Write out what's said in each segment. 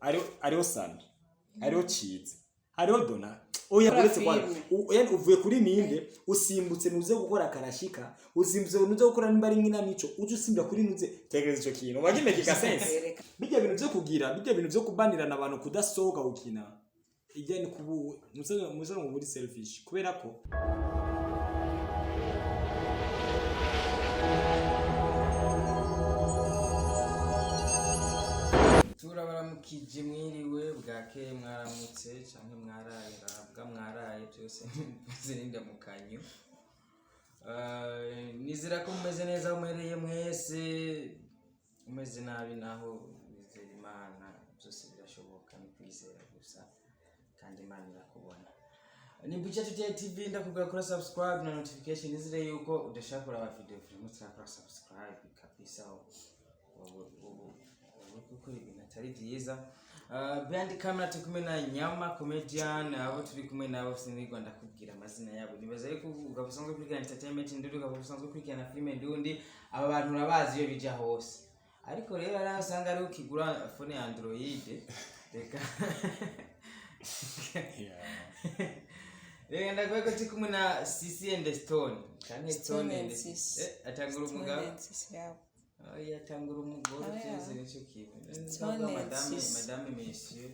Hariho Sami, hariho Ciza, hariho Dona. Oya, Gukora uretse kwa filime. Yani uvuye kuri ninde, usimbutse nuze gukora karashika, usimbutse nuze gukora nimba ari nkinamico, uje usimbira kuri nuze. Tekereza ico kintu wagimeka sense. Reka. Bijya bintu vyo kugira, bijya bintu vyo kubanirana abantu kudasohoka gukina, ijya ni kubu musa ngo muri selfish, kubera ko Turabaramukije, mwiriwe, bwakeye, mwaramutse canke mwaraye, ngabwa mwaraye, byose zirinda mu kanyu. Nizera ko mumeze neza aho muhereye mwese. Umeze nabi naho, wizera Imana, byose birashoboka, ni kwizera gusa kandi Imana irakubona. Ni Buca Today TV. Ndakubwira kuri subscribe na notification. Nizere yuko udashaka kuraba video filime utarakora subscribe kabisa, ubu uri gukora ibintu atari byiza. Behind camera turi kumwe na Nyama Comedian. Abo turi kumwe nabo sinigwa ndakubwira amazina yabo. Nibaza yuko ukaba usanzwe ukurikirana entertainment ndundi, ukaba usanzwe ukurikirana filime ndundi, aba bantu urabazi iyo bija hose. Ariko rero hari aho usanga ari ukigura phone ya Android. Reka ndakuvuga ko turi kumwe na Sisi and Stone canke Stone Stone and and Sisi. Atangura umugabo. Oya, atangura umugore. Oya. Byose nicyo kintu. Stone and Madame, Sisi. madame, monsieur,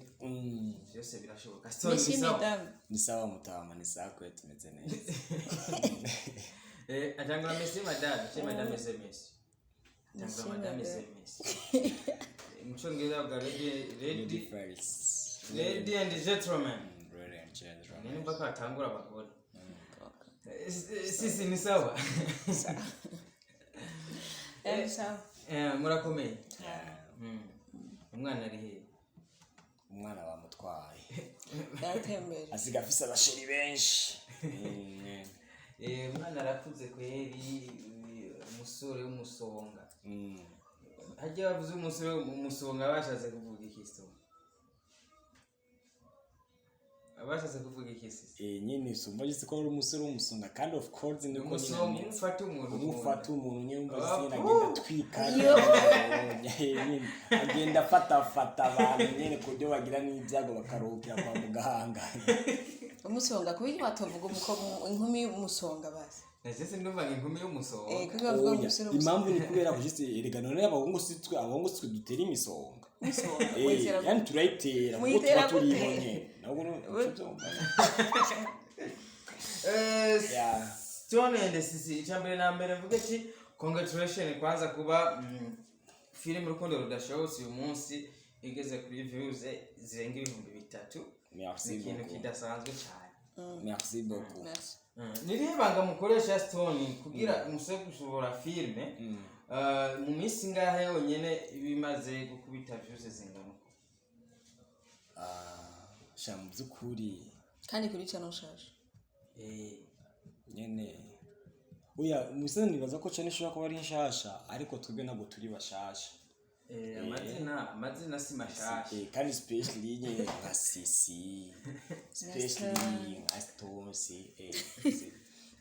byose birashoboka. Stone, ni Mishi sawa? madame. Ni sawa mutama, ni sawa kwe, tumeze neza. Atangura monsieur, madame, chez madame c'est monsieur, atangura Monsieur, madame madame. c'est monsieur. Mu cyongereza bavuga lady, Lady lady, first. lady and gentleman. Lady and gentlemen. Ni numva ko hatangura abagore. Sisi, ni sawa? Eh, sawa. Murakomeye? Yeah. Umwana ari hehe? Umwana bamutwaye. Yatembere. Asiga afise abasheri benshi. Umwana arakuze kweri, umusore w'umusonga. Harya bavuze umusore w'umusonga bashatse kuvuga iki so? Bashatse kuvuga iki, Sisi? Nyine sumva gise ko ari umusore w'umusonga, kandi of course niko nyine Umusonga ameze. umufata umuntu. Umufata umuntu nyine, wumva Ah, nyine agenda atwika nyine, agenda afatafata abantu nyine ku buryo bagira n'ibyago bakaruhukira kwa muganga. Umusonga, kubera batavuga umukobwa, inkumi y'umusonga basi? Nase sindumva ngo inkumi y'umusonga. Kuko bavuga Oya, umusore w'umusonga. Impamvu ni kubera ko juste erega none abahungu si twe, abahungu si twe dutera imisonga. Umusonga. Eh, yani turayitera kuko Muyitera tuba gute? turiho nyene, nabwo ubyumva. Yeah. Stone and Sisi, icyambere na mbere mvuge ki, congratulation kwanza kuba filime Urukundo Rudashobotse uyu munsi igeze kuri views zirenga 3000. Merci Ni ikintu beaucoup. kidasanzwe cyane. Merci beaucoup. Merci. Ni irihe banga mukoresha, Stone, kugira musore gusohora filime mu minsi ingahe yonyene iba imaze gukubita views zingana uko? Ah, sha, mu by'ukuri Kandi kuri channel nshasha. Nyene oya, musa nibaza ko cyane ishobora kuba ari nshasha, ariko twebwe ntabwo turi bashasha. Amazina si mashasha. Kandi especially nyene nka Sisi, especially nka Stones,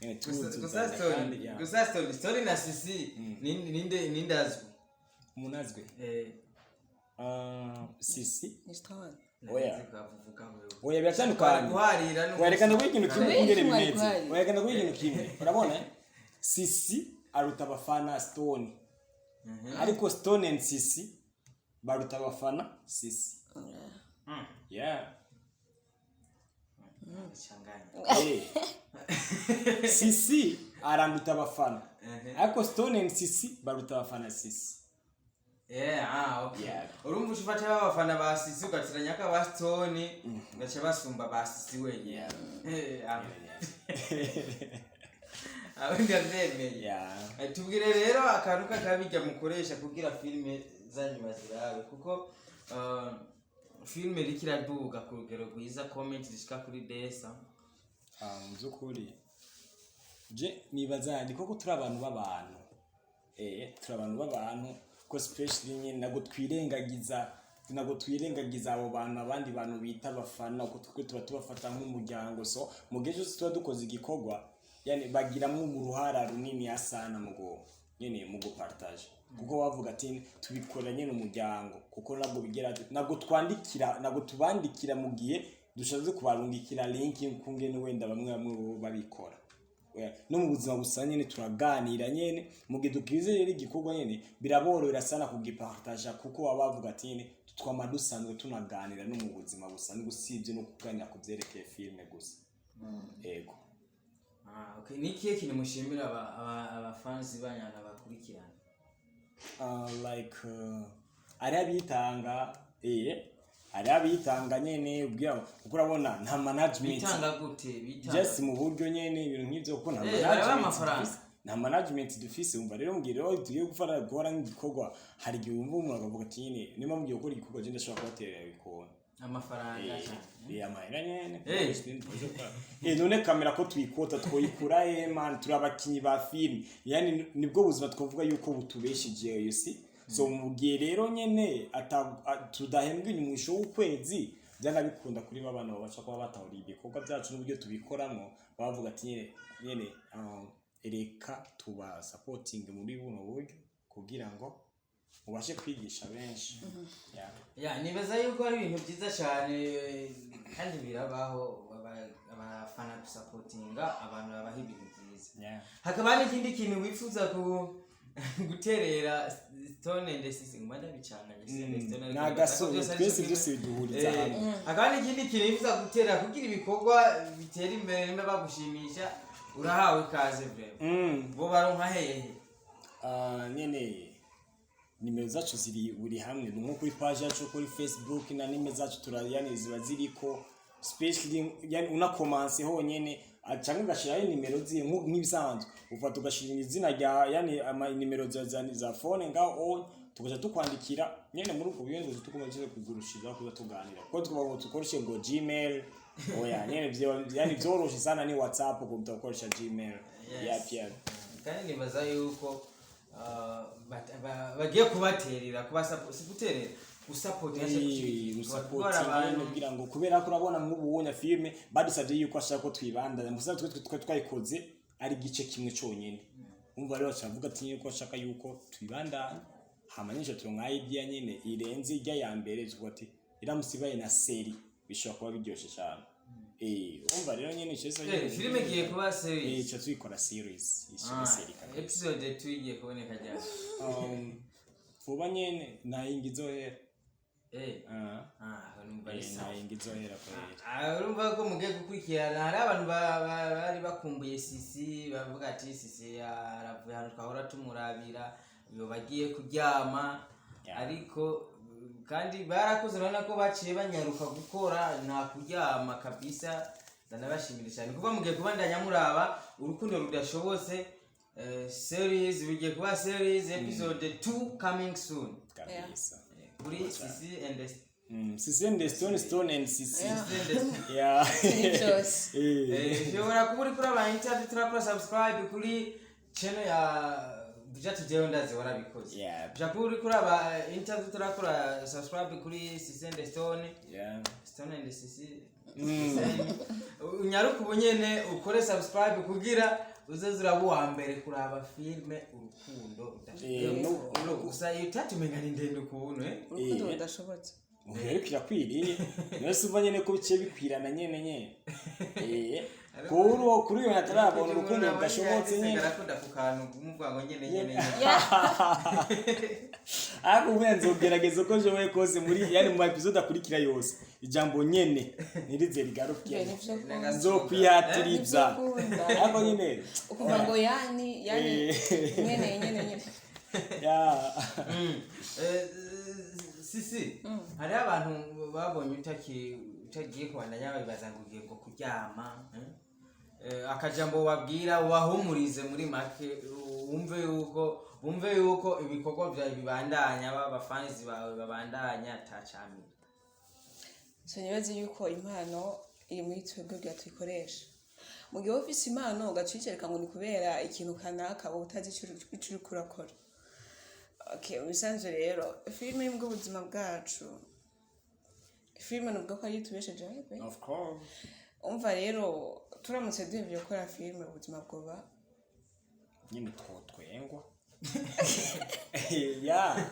nyene Gusa tuzana Stone, kandi, yeah. gusa Stone na Sisi, ninde azwi? Umuntu azwi? Ah, Sisi. Ni Stone. Oya. Nzi kuvuga wewe. Oya, biratandukanye. Guharira no Oya, reka ndaguha ikintu kimwe Kubera ingene iki mwari bimeze. guharira? Oya, reka ndaguha ikintu kimwe. Urabona, Sisi aruta abafana Stone, ariko Stone and Sisi baruta abafana Sisi. Yeah. Changanya. Sisi aranduta abafana, ariko Stone and Sisi baruta abafana Sisi. Ah, okay. Yeah. Urumva ufata abafana ba Sisi ugatiranya ko aba Stone gaca basumba ba Sisi wenyine. Ah. Abo ndavyemeye. Yeah. Tubwire rero akantu kakabijya mukoresha kugira filime zanyu bazirabe, kuko filime iriko iraduga ku rugero rwiza, comment zishika kuri desa. Ah, mu by'ukuri je nibaza ni koko turi abantu b'abantu, turi abantu b'abantu ko especially nyine ntabwo twirengagiza abo bantu, abandi bantu bita abafana, kuko twe tuba tubafata nk'umuryango. So mu gihe cyose tuba dukoze igikorwa, yani bagiramwo uruhara runini sana mu nyene mu gupartage. Kuko bavuga ati tubikora nyene umuryango, kuko nabwo bigera, nabwo twandikira, nabwo tubandikira mu gihe dushatse kubarungikira link kungene wenda bamwe bamwe bo babikora. Oya, no mu buzima busanzwe nyene turaganira nyene. Mu gihe dukize rero igikorwa nyene, biraborohera sana kugipartaja, kuko baba bavuga ati nyene twama dusanzwe tunaganira no mu buzima busanzwe, usibye no kuganira ku vyerekeye filime gusa. Ego. Ah, okay. Ni ikihe kintu mushimira abafansi banyu bakurikirana? Like ari abitanga, ari abitanga nyene ubwira, kuko urabona nta management. Bitanga gute? Bitanga Just mu buryo nyene, ibintu nk'ivyo, kuko nta Barabaha management amafaranga. dufise, nta management dufise. Umva rero, mbwira rero, tugiye gufata gukora nk'igikorwa, hari igihe wumva umuntu akavuga ati nyene niba mugiye gukora igikorwa, je ndashobora kubaterera ibikona. Amafaranga cyane. Amahera nyene. None kamera ko tuyikota, twoyikura he, man? Turi abakinyi ba filime, yani nibwo buzima twavuga yuko butubeshejeho, you see. So mu gihe rero nyene tudahembwa inyumwisho w'ukwezi, byanga bikunda kuri ba bana babasha kuba batahura ibikorwa byacu n'uburyo tubikoramo, bavuga ati nyene reka tuba supporting muri buno buryo kugira ngo mubashe kwigisha benshi. Yeah. Ya, nibaza yuko ari ibintu byiza cyane kandi birabaho, abafana gusapotinga abantu babaha ibintu byiza. Hakaba n'ikindi kintu wifuza ku guterera Stone and Sisi? Nguma ndabicanganye, Stone and Stone, ariko Ni agasoro, byose ari twese cyo byose kimwe. biduhuriza hamwe. Hakaba n'ikindi kintu wifuza gutera kugira ibikorwa bitera imbere, nimba bagushimisha, urahawe ikaze vraiment. Bo baronka hehe? Ah, nyene nimero zacu ziri buri hamwe, ni nko kuri page yacu kuri Facebook, na nimero zacu yani ziba ziriko, especially yani unakomanse honyene, cyangwa ugashiraho nimero ziye nk'ibisanzwe, ufata ugashira izina rya, yani ama nimero za phone ngaho on, tukaja tukwandikira nyene. Muri ubwo buryo tukomeje kugurushiriza kuza tuganira, kuko tukuvuga ngo tukoreshe ngo Gmail, oya, nyene vyo yani vyoroshe sana ni WhatsApp kuruta gukoresha Gmail. Yep. Kandi nibaza yuko bagiye kubaterera, si guterera, gusapotinga, Gusapotinga kugira ngo, kubera ko urabona nk'ubu filime badusabye yuko ashaka ko twibandanya, musa twe twe twayikoze ari igice kimwe cyonyine. Umva rero, bacavuga ati yuko ashaka yuko twibandanya, hama nyinshi turonka idea nyene irenze ijya ya mbere, tuvuga ati iramutse ibaye na série bishobora kuba biryoshye cyane. Umva rero nyene icyo Filime igiye kuba series? Ico tuyikora series, ishyira série kabisa. Episode 2 igiye kuboneka ryari? Vuba nyene, nayingi izohera. Ah. Ah, numva ari sawa. Nayingi izohera kweli. Ah, urumva ko mugiye gukurikirana. Hari abantu bari bakumbuye Sisi, bavuga ati Sisi aravuye ahantu twahora tumurabira, iyo bagiye kuryama. Ariko kandi barakoze, urabona ko baciye banyaruka gukora, nta kuryama kabisa. Ndanabashimira cyane kuba mugiye kubandanya muraba Urukundo Rudashobotse, series bigiye kuba series, episode 2 coming soon. Kabisa. Kuri Sisi and the Sisi and the Stone, Stone and Sisi. Sisi and the Yeah. Byose. Ushobora kuba uri kuri aba interview, turakora subscribe kuri channel ya Buja Today, ndazi warabikoze. Ushobora kuba uri kuri aba interview, turakora subscribe kuri Sisi and the Stone, Stone and Sisi. Unyaruka ubu nyene ukore subscribe kugira uzoze uraba uwa mbere kuraba filme Urukundo Rudashobotse. Gusa iyo utatumenga ni ndende ukuntu, eh? Urukundo rudashobotse. Ubu rero kirakwiriye, niyo si uva nyene ko biciye bikwirana nyene. Kuri uyu atarabona Urukundo Rudashobotse nyene. Arakunda ku kantu kumuvuga ngo nyene nyene nyene. Ariko ubu nzogerageza uko nshoboye kose muri, yani mu episode akurikira yose, ijambo nyene ntirize rigaruke. Nivyo kunda. Nzokwihatiriza. Nivyo kunda. Ariko nyene Ukuvuga ngo yani yani nyene nyene nyene. Sisi, hariho abantu babonye utagiye kubandanya babibaza ngo ugiye ngo kuryama, eh? Akajambo babwira, ubahumurize muri make, wumve yuko bumve yuko ibikorwa byawe bibandanya, b'abafanzi bawe babandanya atacamira. So nibaze yuko impano iri muri twebwe kugira tuyikoreshe. Mu gihe wowe ufise impano ugaca uyicereka ngo ni kubera ikintu kanaka, wowe utazi ico uriko urakora. Okay, mu bisanzwe rero filime nibwo buzima bwacu, filime nubwo ko ariyo itubeshejeho pe. Of course. Umva rero, turamutse duhevye gukora filime, ubuzima bwoba Nyine twotwengwa. Ya,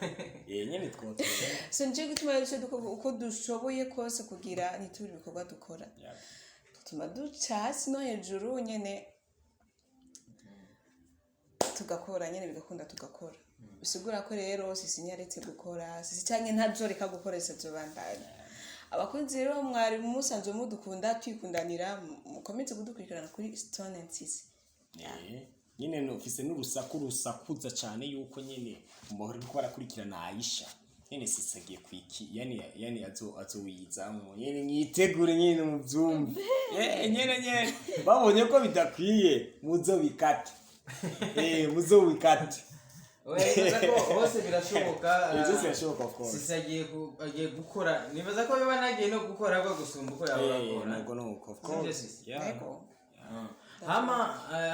nyene twotwenga. So nico gituma rero duce dukora uko dushoboye kose kugira ntitubure ibikorwa dukora. Tuma duca hasi no hejuru nyene, tugakora nyene, bigakunda tugakora. Bisigura ko rero Sisi ntiyaretse gukora, Sisi canke ntazoreka gukora, azobandanya. Abakunzi rero mwari musanzwe mudukunda, twikundanira, mukomeze kudukurikirana kuri Stone and Sisi. Nyine nufise n'urusaku rusakuza cyane yuko nyine mubahora ko barakurikirana Aisha nyene. Sisi agiye kwiki, yani azowizamwo nyene, mwitegure nyene muvyumve. Nyene babonye ko bidakwiye, muzobikate, muzobikate. Oya, nibaza ko hose birashoboka. Byose birashoboka, of course. Sisi agiye gukora, nibaza ko biba nagiye no gukora bwo gusumba uko yahora akora. Nuko nuko, of Sibyo, course. Sisi? Yeah. Yego. Hama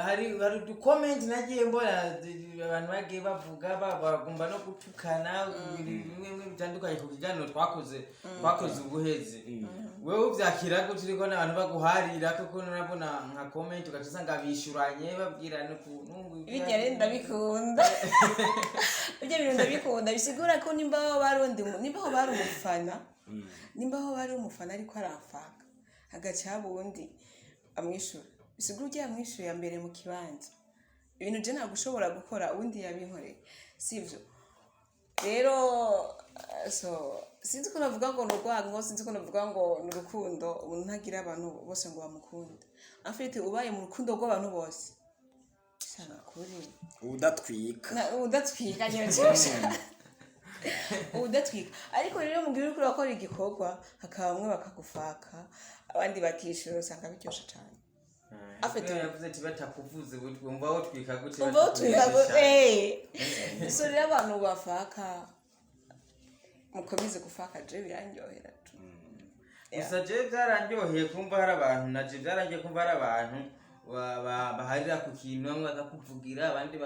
hari uducomment nagiye mbona, abantu bagiye bavuga, bagomba no gutukana ibintu bimwe bimwe bitandukanye ku kiganiro twakoze ubuheze. Wewe uvyakira gute uriko n'abantu baguharira, kuko nurabona nka comment ugaca usanga bishuranye, babwirana ukuntu ngo Bijya rero ndabikunda, ibyo bintu ndabikunda. Bisigura ko nimba aho barundi, nimba aho bari umufana, nimba aho bari umufana ariko aramfaka, hagaca haba uwundi amwishura, bisigura ujya yamwishuye ya mbere mu kibanza. Ibintu je ntabwo ushobora gukora, uwundi yabinkoreye, sivyo? Rero so sinzi ko navuga ngo ni urwango, sinzi ko navuga ngo ni urukundo. Umuntu ntagira abantu bose ngo bamukunde. En fait, ubaye mu rukundo rw'abantu bose sana kuri Udatwika. Udatwika nyine, udatwika. Ariko rero mu gihe uriko urakora igikorwa, hakaba bamwe bakagufaka, abandi bakishura, usanga biryoshe cane. Afite- Yavuze ati batakuvuze wumva wotwika gute? Umva utwika. Batakuvuze cane. So rero abantu bafaka, mukomeze gufaka, je birandyohera tu. Gusa je byarandyoheye kumva hari abantu, naje byarangiye kumva hari abantu baharira ku kintu, bamwe bakakuvugira, abandi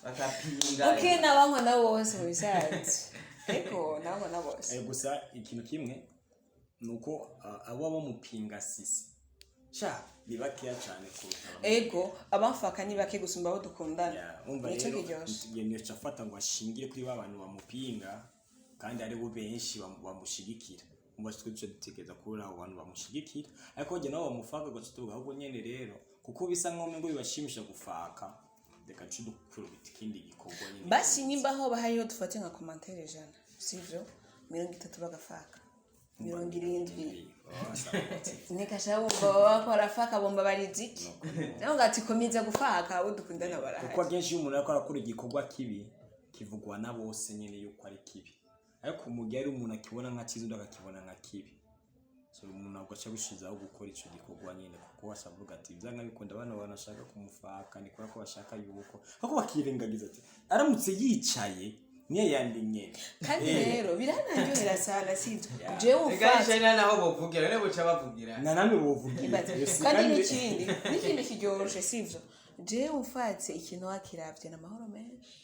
bakapinga. Okay, nabankwa na bose mu bisanzwe, ariko nabankwa na bose. Gusa ikintu kimwe ni uko abo bamupinga Sisi sha ni bakeya cyane kurusha Ego, abamfaka ni bake gusumba abo dukundana. Yeah, umva Nico rero kiryoshe. Nico afata ngo ashingire kuri ba bantu bamupinga kandi aribo benshi bamushigikira. Umva, twe duce dutekereza kuri abo bantu bamushigikira, ariko njye nabo bamufaka gace tuvuga ahubwo nyene rero, kuko bisa nkaho umengo bibashimisha gufaka, reka duce dukura ikindi gikorwa nyene. Basi nimba hoba hariho, dufate nka commentaire 100, sivyo? 30 bagafaka, 70 nikasha bumva baba barafaka, bumva barize iki, naho ngati komeza gufaka, abo dukundana barahari. Kuko akenshi iyo umuntu ariko arakora igikorwa kibi, kivugwa na bose nyene yuko ari kibi, ariko mu gihe ari umuntu akibona nka cyiza, undi akakibona nka kibi, so umuntu ntabwo aca abishizaho gukora ico gikorwa nyene, kuko avuga ati byanga bikunda bano bantu bashaka kumufaka ni kubera ko bashaka yuko, ahubwo bakirengagiza ati aramutse yicaye niyo yandi nyene. Kandi rero biranaryohera sana, sivyo? Jewe Reka ufata nishaina naho bovugira none buca bavugira. Na namwe bovugira. Ibaze. Yes, Kandi n'ikindi kiryoroshe, sivyo? Jewe umfatse ikintu wakiravye n'amahoro menshi.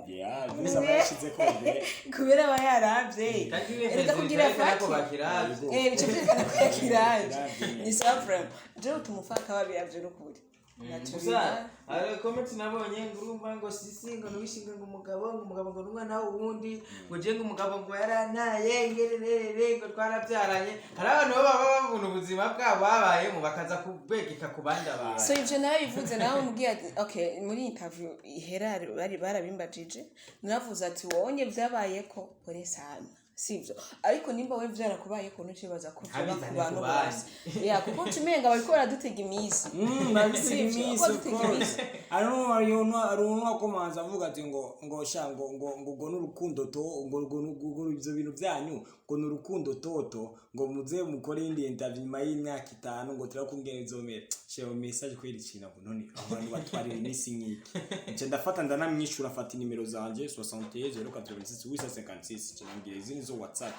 Yeah, gusa aba yashizeko mbere. Kubera aba yaravye. Kandi Erega kugira ko faki bakiravye. Bica vyerekana ko yakiravye. Yakiravye. Ni sawa vraiment, jewe utuma ufaka wabiravye n'ukuri. Naco Gusa biba. hari comment nabonye ngo urumva ngo Sisi ngo nuwishinga ngo umugabo, ngo umugabo ngo n'umwana w'uwundi, ngo je ngo umugabo ngo yarantaye ngererere, ngo twarabyaranye. Hari abantu baba babona ubuzima bwabo babayemo bakaza kubegeka ku bandi abantu. So ivyo narabivuze, nawe mubwiye ati okay, muri interview ihera bari barabimbajije, naravuze ati wonye vyabayeko, pole sana, sivyo? Ariko nimba we vyarakubayeko, ntucibaza ko vyoba ku Ntabizane bantu ku bandi. bose ya, kuko ucumenga bariko baradutega iminsi. Babitega Sivyo, iminsi, uko of dutega course. iminsi. Hari uwakomanza avuga ati ngo sha ngo n'urukundo to ngo ivyo bintu byanyu ngo n'urukundo toto, ngo muze mukore indi interview nyuma y'imyaka 5, ngo turakubwira izomera shewe message kweri ikintu ngo none abantu batwarira iminsi nk'iki. Nce ndafata ndanamwishura, afata inimero zanje 61 086 856, nce nambwira izi nizo WhatsApp.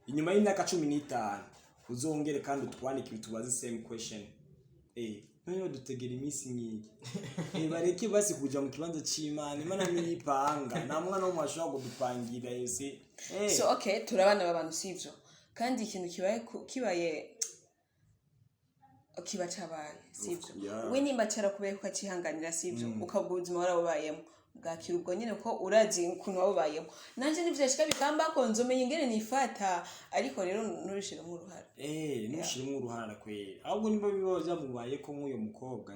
Inyuma y'imyaka 15 uzongere kandi utwandike utubaze same question. Noneho dutegera iminsi nk'iki. Bareke basi kuja mu kibanza c'Imana. Imana niyipanga, nta mwana w'umuntu ashobora kudupangira ese. So okay, turabana b'abantu, sivyo? Kandi ikintu kibaye kibaye Kiba cabaye, sivyo? Yeah. We nimba carakubaye ukacihanganira, sivyo? Ukabwa ubuzima warabubayemo, bwakira ubwo nyene, ko urazi ukuntu wabubayemo. Nanje nivyashika bikambako, nzomenya ingene nifata, ariko rero ntubishiremo uruhara. Ntushiremo uruhara kweri. Ahubwo nimba biba byamubaye ko nk'uyo mukobwa,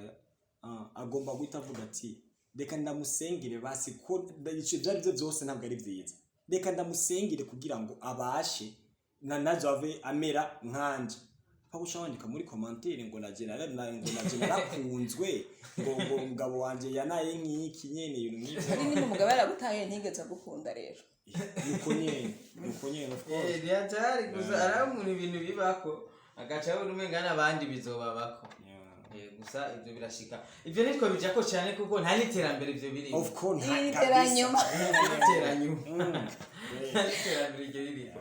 agomba guhita avuga ati: "Reka ndamusengere basi, ko ibyo ari byo byose ntabwo ari byiza, reka ndamusengere kugira ngo abashe na nazo ave amera nkanje." Aho uca wandika muri commentaire ngo ngo naje narakunzwe, ngo umugabo wanje yanaye nk'iki nyene, ibintu nk'ivyo. Hari nimba umugabo yaragutaye, ntigeze agukunda rero. Nuko nyene, of course. Ntiyatari gusa arabona ibintu bibako, agaca abona umenga n'abandi bizobabako. Gusa ibyo birashika, ibyo nitwo bijako cyane kuko nta n'iterambere ibyo birimo. Of course, nta Iteranyuma. Iteranyuma, nta n'iterambere ibyo birimo.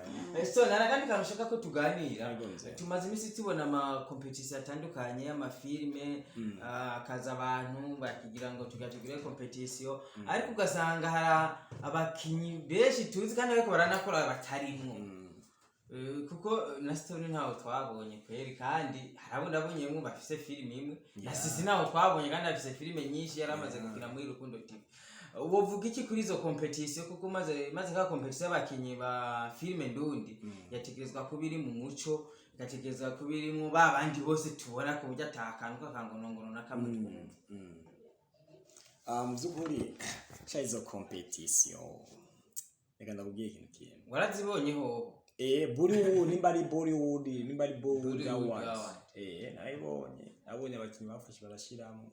So nta n'akandi kantu ushaka ko tuganira? Yego, nze. Tumaze iminsi tubona amakompetisiyo atandukanye y'amafilime, akaza abantu bakigira ngo tugire kompetisiyo, ariko ugasanga hari abakinyi benshi tuzi kandi bariko baranakora batarimwo. Kuko na Stone ntawo twabonye kweri, kandi hari abo nabonyemwo bafise filime imwe, na Sisi ntawo twabonye kandi afise filime nyinshi yari amaze gukina muri Rukundo TV. Wovuga iki kuri izo kompetisiyo? Kuko maze ka kompetisiyo y'abakinyi ba filime ndundi yategerezwa kuba iri mu muco, igategerezwa kuba irimwo ba bandi bose tubona, ku buryo ata kantu k'akangonongono na kamwe twumva. Mu by'ukuri sha, izo competition, reka ndakubwira ikintu kimwe. Warazibonye hoho? Bollywood, nimba ari Bollywood, nimba ari Bollywood Bollywood Awards. Award. Nayibonye, nabonye abakinnyi bafashe barashiramo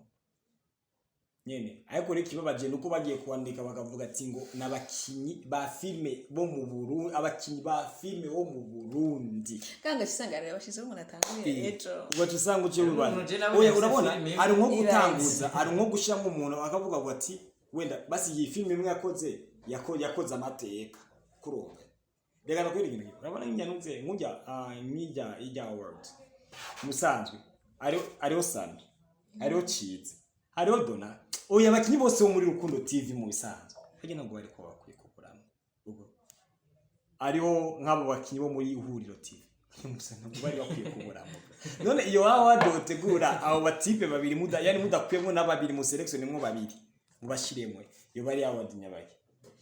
nyene, ariko rero ikibabaje nuko bagiye kwandika bakavuga ati ngo n'abakinyi ba filime bo mu Burundi, abakinyi ba filime bo mu Burundi. Kanga usanga rero bashizeho umuntu atanguye ejo. Ugaca usanga uciye Umuntu wibana je nabonye oya afise urabona filime imwe. hari nko Iranzi. gutanguza, hari nko gushiramo umuntu akavuga ngo ati wenda basi iyi filime imwe yakoze yakoze amateka kurumva. Reka nakwereka ikintu kimwe. Urabona nk'ijya nuze nk'ujya nk'ijya ijya award musanzwe, hariho Sami, hariho Ciza, hariho Dona, oya, abakinyi bose bo muri Rukundo TV mu bisanzwe harya ntabwo bari kuba bakwiye kuguramo. Ubwo hariho nk'abo bakinyi bo muri Ihuriro TV musa ntabwo bari bakwiye kuburamo. None iyo waba wadotegura abo batipe babiri muda, yani mudakuyemo na babiri, mu selection nimwo babiri mubashiremo, iyo bari award nyabaki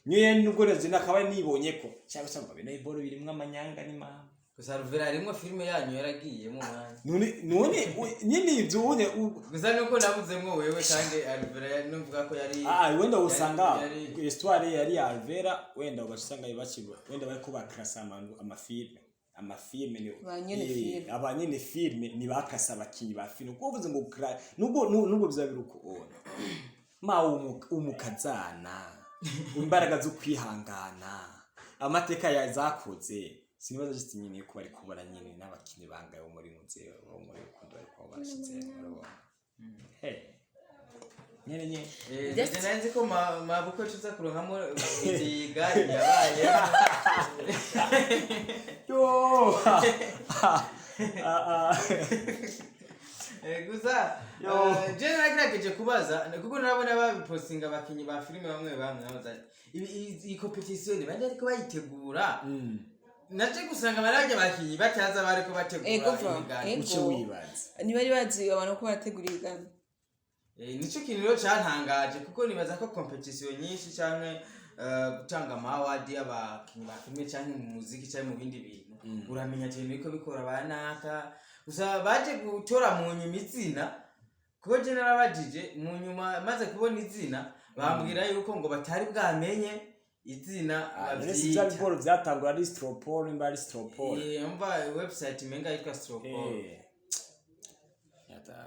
niyo yani. Nubwo rero nakaba nibonye ko cyangwa se ngo bino iboro birimwo amanyanga ni mama. Gusa Ruvera harimwo filime yanyu yaragiyemo mwanya. None nyine ibyo ubonye Gusa nuko nabuzemwo wewe, kandi Alvera numvuga ko yari wenda usanga histoire yari ya Alvera, wenda ugasanga bakiba wenda bariko bakrasa amafilme ni Ba nyene filme. Aba nyene filme ni bakasa abakinyi ba filme, kuko uvuze ngo nubwo bizaba biri uko ona ma umukazana imbaraga zo kwihangana amateka ya zakoze, sinibaza just nyine ko bari kubara nyine n'abakinyi bangaye bo muri muze bo muri Rukundo bari kuba barashize, urabona hey nyene nyene. Jewe nari nzi ko mabukwe tuza kuronkamo iziga yabaye. Yo! Ah, ah. Gusa Yo. Je nagerageje kubaza kuko narabona babipostinga abakinyi ba filime bamwe bamwe, nabaza iyi competition ni bande ariko bayitegura. Naje gusanga barajya abakinyi bataza bariko bategura Ego va, ibiganiro. ego. Uce wibaza. Ntibari bazi abantu ko barategura ibiganiro. Nico kintu rero cantangaje, kuko nibaza ko competition nyinshi canke gutanga ama award y'abakinyi ba filime canke mu muziki canke mu bindi bintu, uramenya ati ibintu biriko bikora banaka. Gusa baje gutora mu nyuma izina, kuko je narabajije mu nyuma maze kubona izina, bambwira yuko ngo batari bwamenye izina None si bya bavyita. biboro byatangura ari Stropol, nimba ari Stropol. Umva website imenga yitwa Stropol.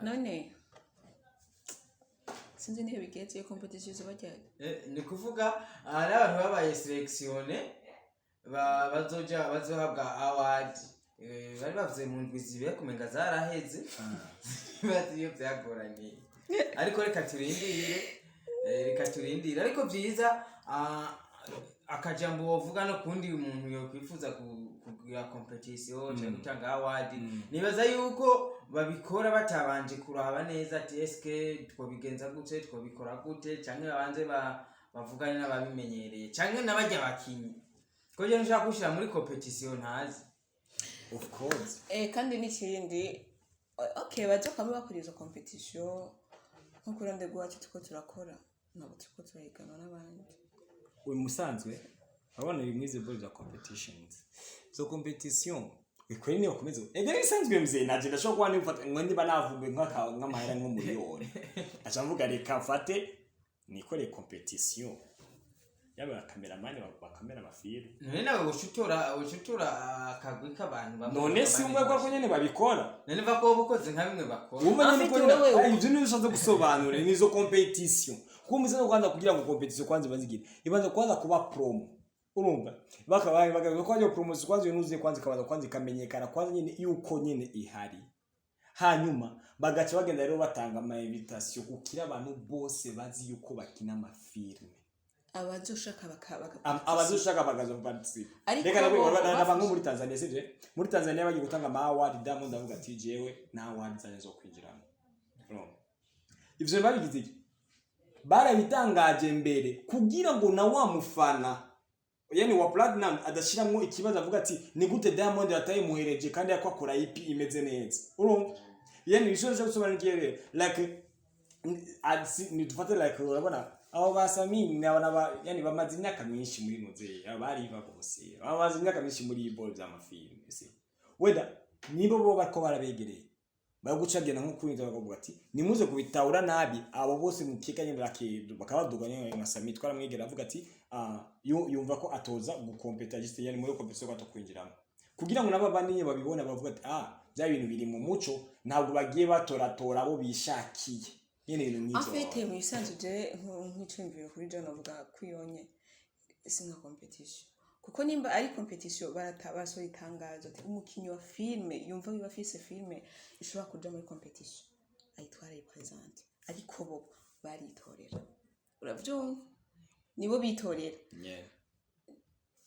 None sinzi nihe bigeze, iyo competition izoba ryari? Ni kuvuga hari abantu babaye sélectionné bazoja bazohabwa award. Bari bavuze mu ndwi zibiri, kumenga zaraheze, bazi iyo byagoraniye, ariko reka turindire, reka turindire. Ariko byiza, akajambo wovuga no kundi muntu yokwifuza kugira competition cyangwa gutanga award, nibaza yuko babikora batabanje kuraba neza ati eske twobigenza gute, twobikora gute, canke babanze bavugane n'ababimenyereye canke n'abajya bakinyi, ko je nshaka gushira muri competition ntazi. Of course. Kandi n'ikindi Okay, bazokwama bakora izo competition. Nko ku ruhande rwacu turiko turakora, ntabwo turiko turahiganwa n'abandi. Uyu musanzwe urabona bimwe byo bya competitions, izo competition ikwere niyo komeza ega bisanzwe. Mzee, naje ndashobora kuba nifata ngo niba navumbuye nk'amahera nk'umuriyoni, aca mvuga reka mfate nikore competition yaba cameraman bakamera amafilm. None nawe woca utora akagwi k'abantu bamwe? None si umwe ko nyene babikora? None va ko woba ukoze nka bimwe bakora. Wumva nyene Afite ko nyene wewe. Ay, ivyo nivyo ushatse gusobanura nizo competition, kuko muze no kwanza kugira ngo competition kwanza ibanze ibanza kwanza kuba promo, urumva bakabaye bakavuga ko iyo promotion kwanza iyo nuzuye, kwanza ikabanza kwanza ikamenyekana kwanza nyene yuko nyene ihari, hanyuma bagaca bagenda rero batanga ama invitation kukira abantu bose bazi yuko bakina amafilme. Abazoshaka Abazoshaka bakaza participate. Ariko Reka bo nabwo nko muri Tanzania, sivyo? Muri Tanzania bagiye gutanga ama award, Diamond avuga ati jewe nta award zanje zo kwinjiramo. Urumva ivyo babigize iki? Barabitangaje mbere kugira ngo na wa mufana yani wa Platinum adashiramwo ikibazo, avuga ati ni gute Diamond atayimuhereje kandi yako akora EP imeze neza? Urumva yani ibishoboye gusobanura igihe rero like ni dufate like urabona abo basami ni yani bamaze imyaka myinshi muri muzehe, abari bose bamaze imyaka myinshi muri ibo by'amafilme, si wenda nibo bo bariko barabegereye bari guca nko kuri bakavuga ati nimuze kubitahura nabi. Abo bose mukeka nyine bakabaduga nyine nka Sami twaramwegera avuga ati yumva ko atoza gukompeta juste yani muri competition ko atokwinjiramo, kugira ngo nabo abandi nyine babibone bavuga ati bya bintu biri mu muco, ntabwo bagiye batoratora abo bishakiye nyine, ibintu En nk'ivyo. fait, mu bisanzwe je nk'iciyumviro kuri je navuga kwiyonye si nka competition, kuko nimba ari competition barata basohora itangazo ati umukinyi wa filme yumva wiba afise filme ishobora kuja muri competition ayitwara ayipresente, ariko bo baritorera, uravyumva, nibo bitorera.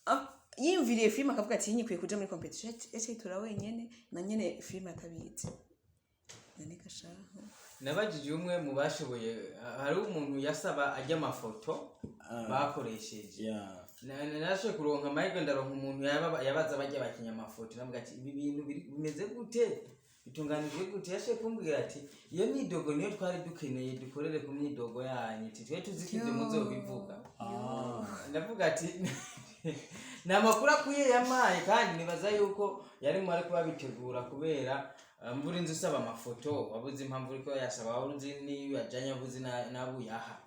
Ah, yiyumviriye filime akavuga ati nyikwiye kuja muri competition, yaciye yitora wenyene na nyene filime atabizi. None gashaho. Nabajije umwe mu bashoboye, hari umuntu yasaba ajya amafoto bakoresheje. Narashoboye kuronka amahirwe, ndaronka umuntu yabaza bajya bakinya amafoto, navuga ati ibi bintu bimeze gute, bitunganijwe gute? Yashoboye kumbwira ati iyo myidogo niyo twari dukeneye, dukorere ku myidogo yanyu, ati twe tuzi ko ibyo muzobivuga. Ndavuga ati ni amakuru akwiye yamaye, kandi nibaza yuko yari mu ariko babitegura kubera mvura inzu usaba amafoto wabuze impamvu uriko yasaba, waba uzi niyo yajanye, wabuze n'abo uyaha.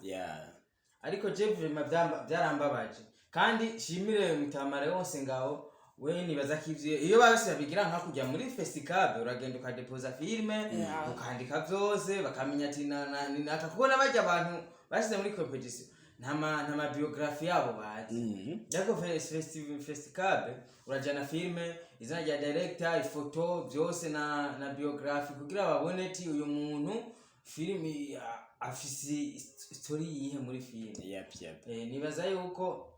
Ariko je vraiment byarambabaje, kandi shimire mutamara wose ngaho we. Nibaza ko ivyo iyo bose babigira nka kujya muri Festicab, uragenda ukadepoza filme, ukandika vyose, bakamenya ati ni naka, kuko n'abajya abantu bashize muri competition nta ma biographie yabo bazi. Ariko Festicab urajana filme, izina rya director, ifoto, byose na biographie, kugira babone ati uyu muntu filime afise story yihe muri filime. Yep. Nibaza yuko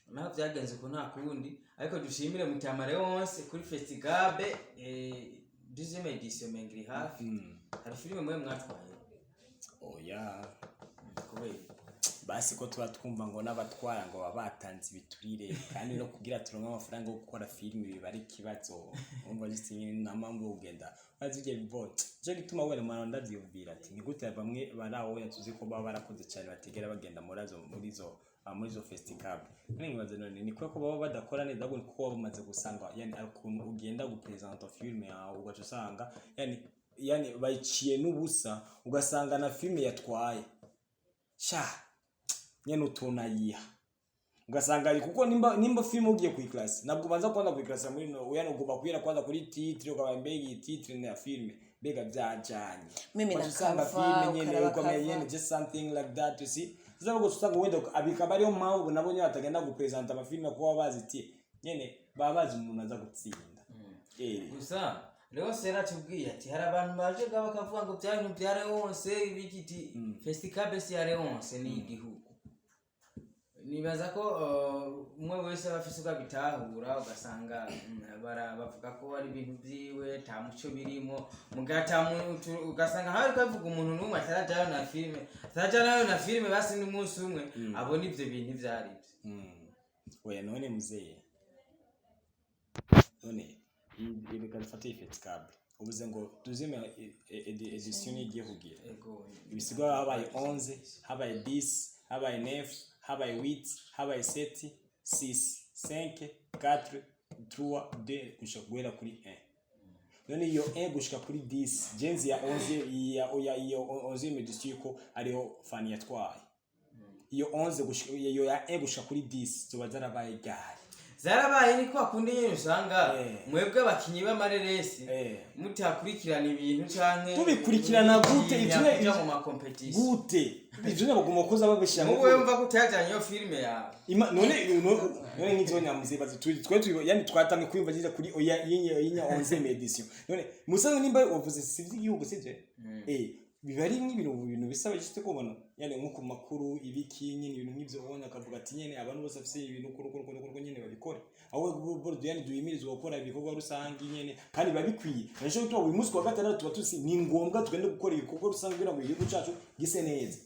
naho byagenze uko nta kundi, ariko dushimire Mutamare wose kuri Festicab, deuxième édition menga iri hafi. Hari filime mwe mwatwaye? Oya. Kubera? Basi ko tuba twumva ngo n'abatwara ngo baba batanze ibiturire, kandi no kugira turonke amafaranga yo gukora filime biba ari ikibazo. Urumva just nyine nta mpamvu yo kugenda bazi ibyo bivona. Nico gituma wenda mwana ndavyiyumvira ati ni gute bamwe bari aho wenda tuzi ko baba barakoze cyane batigera bagenda muri izo Festicab. None nkibaza, none ni kubera ko baba badakora neza, ahubwo ni kuko baba bamaze gusanga yani ari ukuntu ugenda gupresenta filime yawe ugaca usanga yani bayiciye n'ubusa, ugasanga na filime yatwaye sha nyene utuntu ayiha, ugasanga ari kuko nimba filime ugiye kuyiklasa, ntabwo ubanza kwanza kuyiklasa muri no yani ugomba kuyira kwanza kuri titre, ukaba mbega iyi titre na filime mbega byajanye. Mimi na Ugaca usanga cover, filime nyene ukaraba ukamenya cover. nyene just something like that, you see. Sasa ubwo usanga wenda abikaba ariyo mpamvu nabo nyene batagenda gupresenta amafilime, kuko baba bazi ati nyene baba bazi umuntu aza gutsinda. Gusa Leonce yaratubwiye ati hari abantu baje bakavuga ngo bya bintu bya Leonce ibigiti. Festicab si ya Leonce, ni igihugu. Nibaza ko umwe wese aba afise uko abitahura, ugasanga bavuga ko ari ibintu vyiwe, ta muco birimo mugata, ugasanga nkaho ariko avuga umuntu n'umwe atarajyayo na filime, atarajyanayo na filime, basi n'umunsi umwe abona ivyo bintu ivyo ari vyo. Oya, none mzee, none reka dufate iyi Festicab. Ubuze ngo deuxième édition igiye kugira. Ego. Ibisigwa habaye 11, habaye 10, habaye 9, habaye 8, habaye 7, 6, 5, 4, 3, 2, gushika guhera kuri 1. None iyo 1 gushika kuri 10, jenzi ya 11 ya oya, iyo 11 édition ko ariho Fani yatwaye, iyo 11 gushika, iyo ya 1 gushika kuri 10 zoba zarabaye gari? Zarabaye. Ni kwa kundi nyine usanga mwebwe abakinyi b'amareresi mutakurikirana ibintu canke Tubikurikirana gute? Kuja mu ma compétition. Gute? Ivyo nyabagomba kuza babishira. Nk'ubu wewe mva ko utajanye iyo filime yawe. None nk'ivyo nyamuze bazi twe yani twatangiye kwiyumva neza kuri oya yinya 11 édition. None musanzwe nimba wavuze si ivy'igihugu, sivyo? Biba ari nk'ibintu, bintu bisaba juste kubona, yani nko ku makuru ibiki nyine, ibintu nk'ivyo ubona akavuga ati nyene abantu bose bafise ibintu kuru kuru kuru kuru nyene babikore, aho boro yani duhimirizwa gukora ibikorwa rusangi nyene kandi biba bikwiye. Naco gituma buri munsi wa gatandatu tuba tuzi ni ngombwa tugende gukora ibikorwa rusangi kugira ngo igihugu cacu gise neza.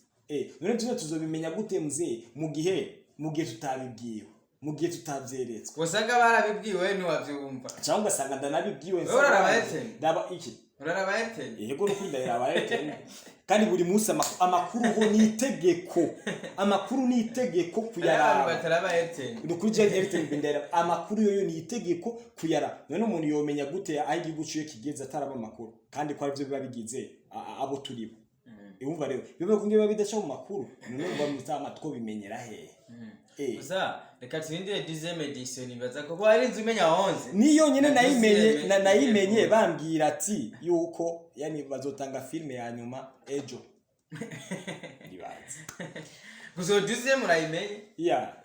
None tuze tuzobimenya gute mzee, mu gihe tutabibwiwe, mu gihe tutavyeretswe? Usanga barabibwiwe, ntiwavyumva. Cyangwa ugasanga ndanabibwiwe. Wewe uraraba Airtel? Ndaba iki? Uraraba Airtel? Yego, no ndayiraba Airtel. Kandi buri munsi amakuru ho ni itegeko, amakuru ni itegeko Hariho abantu kuyaraba. bataraba Airtel. Ni kuri je Airtel ndayiraba amakuru, yoyo ni itegeko kuyaraba. None umuntu yomenya gute aho igihugu ciwe kigeze ataraba amakuru, kandi ko arivyo biba bigize abo turibo? Urumva rero biba kumwe biba bidaca mu makuru, none umva mutama two bimenyera hehe? Gusa reka turindire 10e édition, nibaza ko hari inzu umenya 11. Niyo nyine Na nayimenye. deuxième Nayimenye igiye. bambwira ati yuko yani bazotanga filme ya nyuma ejo, ndibaza. Gusa iyo 10e urayimenye? Ya.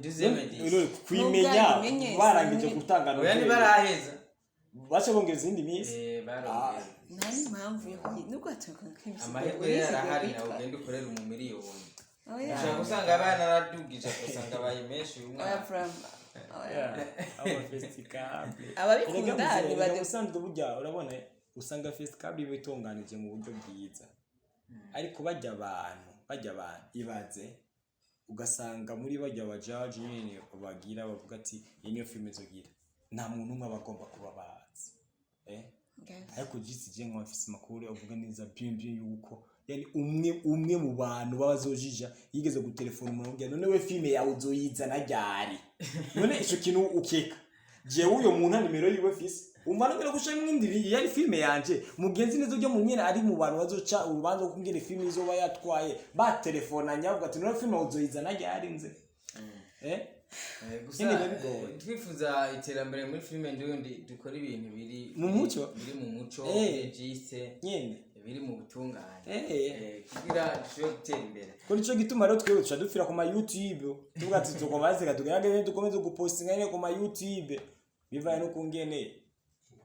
10e édition. None kuyimenya Nubwo ayimenye, barangije gutanga Oya, nouvelle. ntibaraheza. Bace bongera izindi minsi. Barongera. Nta n'impamvu yo kuyi nubwo hatuka. Amahirwe yarahari, nawe ugenda ukorera umumiliyoni. Oya. Ushobora gusanga abana aradugije, ugasanga abaye menshi uyu Oya. mwaka. From oya. Aba festicable. Ababikunda Ubusanzwe burya urabona usanga festicable iba itunganije mu buryo bwiza, ariko bajya abantu ibaze ugasanga muri bajya abajaji nyene bagira bavuga ati iyi niyo filime zogira, nta muntu umwe aba agomba kuba bazi. Ariko jisi je nka mfise amakuru avuga neza bien bien yuko yani umwe umwe mu bantu baba bazojija yigeze gutelefona umuntu amubwira: "None we filime yawe uzoyizana ryari?" None ico kintu ukeka jewe uyo muntu nta nimero yiwe fise, umva nongera gushira indi yari filime yanje, mugenzi neza ujya mu nyene ari mu bantu bazoca urubanza rwo kungene filime izoba yatwaye, batelefonanye avuga ati: "None filime yawe uzoyizana ryari?" Nze Gusa Nyene biba bigoye. twifuza iterambere muri filime ndundi, dukora ibintu biri Mu muco? biri mu muco, biri juste, nyene biri mu butungane, kugira dushobore gutera imbere. Ko nico gituma rero twebwe tuca dupfira ku ma YouTube, tuvuga ati tukomeze tugerageze dukomeze gupostinga nyene ku ma YouTube bivaye no kungene.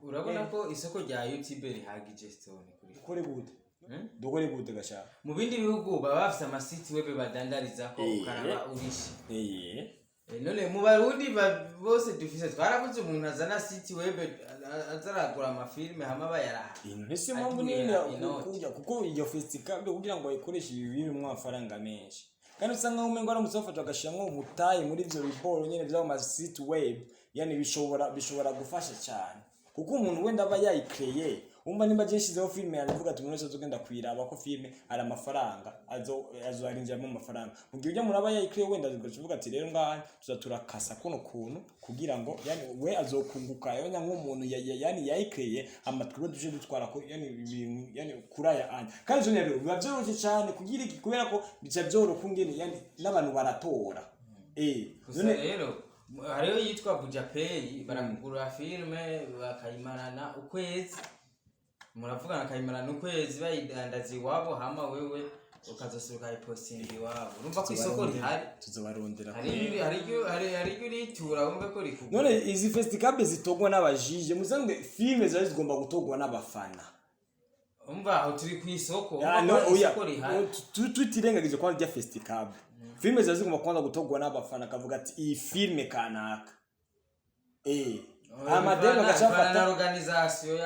Urabona ko isoko rya YouTube rihagije, Stone, kuri Dukore gute? Hmm? Dukore gute gashaka? Mu bindi bihugu baba bafise ama site web badandarizako, ukaraba urishe. None mu Barundi bose dufise, twarabuze umuntu azana site web aza aragura amafilime hama bayaraha. Ino si mpamvu Aduhera nini inoti. kuja kuko iyo festival kugira ngo ayikoreshe ibi birimwo amafaranga menshi, kandi usanga umengo aramutse bafata bagashiramwo umutayi muri ivyo biboro nyene vy'ayo ma site web, yani bishobora gufasha cyane, kuko umuntu wenda aba yayikreye, umva nimba je nshizeho filime yanjye mvuga ati umuntu wese azogenda kuyiraba ko filime ari amafaranga, azoarinjiramo amafaranga, mu gihe ujya umuntu aba yayikreye wenda azogaca uvuga ati rero ngaha tuza turakasa kuno kuntu kugira ngo yani we azokunguka yonya nk'umuntu yani yayikreye, amatwi duje dutwara ko yani ibintu yani kuraya anya. Kandi ivyo rero biba vyoroshe cyane kugira iki, kubera ko bica vyoroha kungene yani n'abantu baratora. Gusa None rero hariho yitwa Bujapay, barakugurira filime bakayimarana ukwezi, muravugana akayimarana ukwezi bayidandaza iwabo, hama wewe ukazosubira ukayipostinga iwabo. Urumva ko isoko rihari. Tuzobarondera. Hari iryo uritura wumve ko rikugura. None izi festicable zitogwa n'abajije, musanzwe filime ziba zigomba gutogwa n'abafana. Umva aho turi ku isoko. Ya, Umva no, ko oya, isoko rihari. tutirengagije kwanza rya festicable, filime ziba zigomba kwanza gutogwa n'abafana, akavuga ati iyi filime kanaka, amadeni Bivana na bagacafata. organisation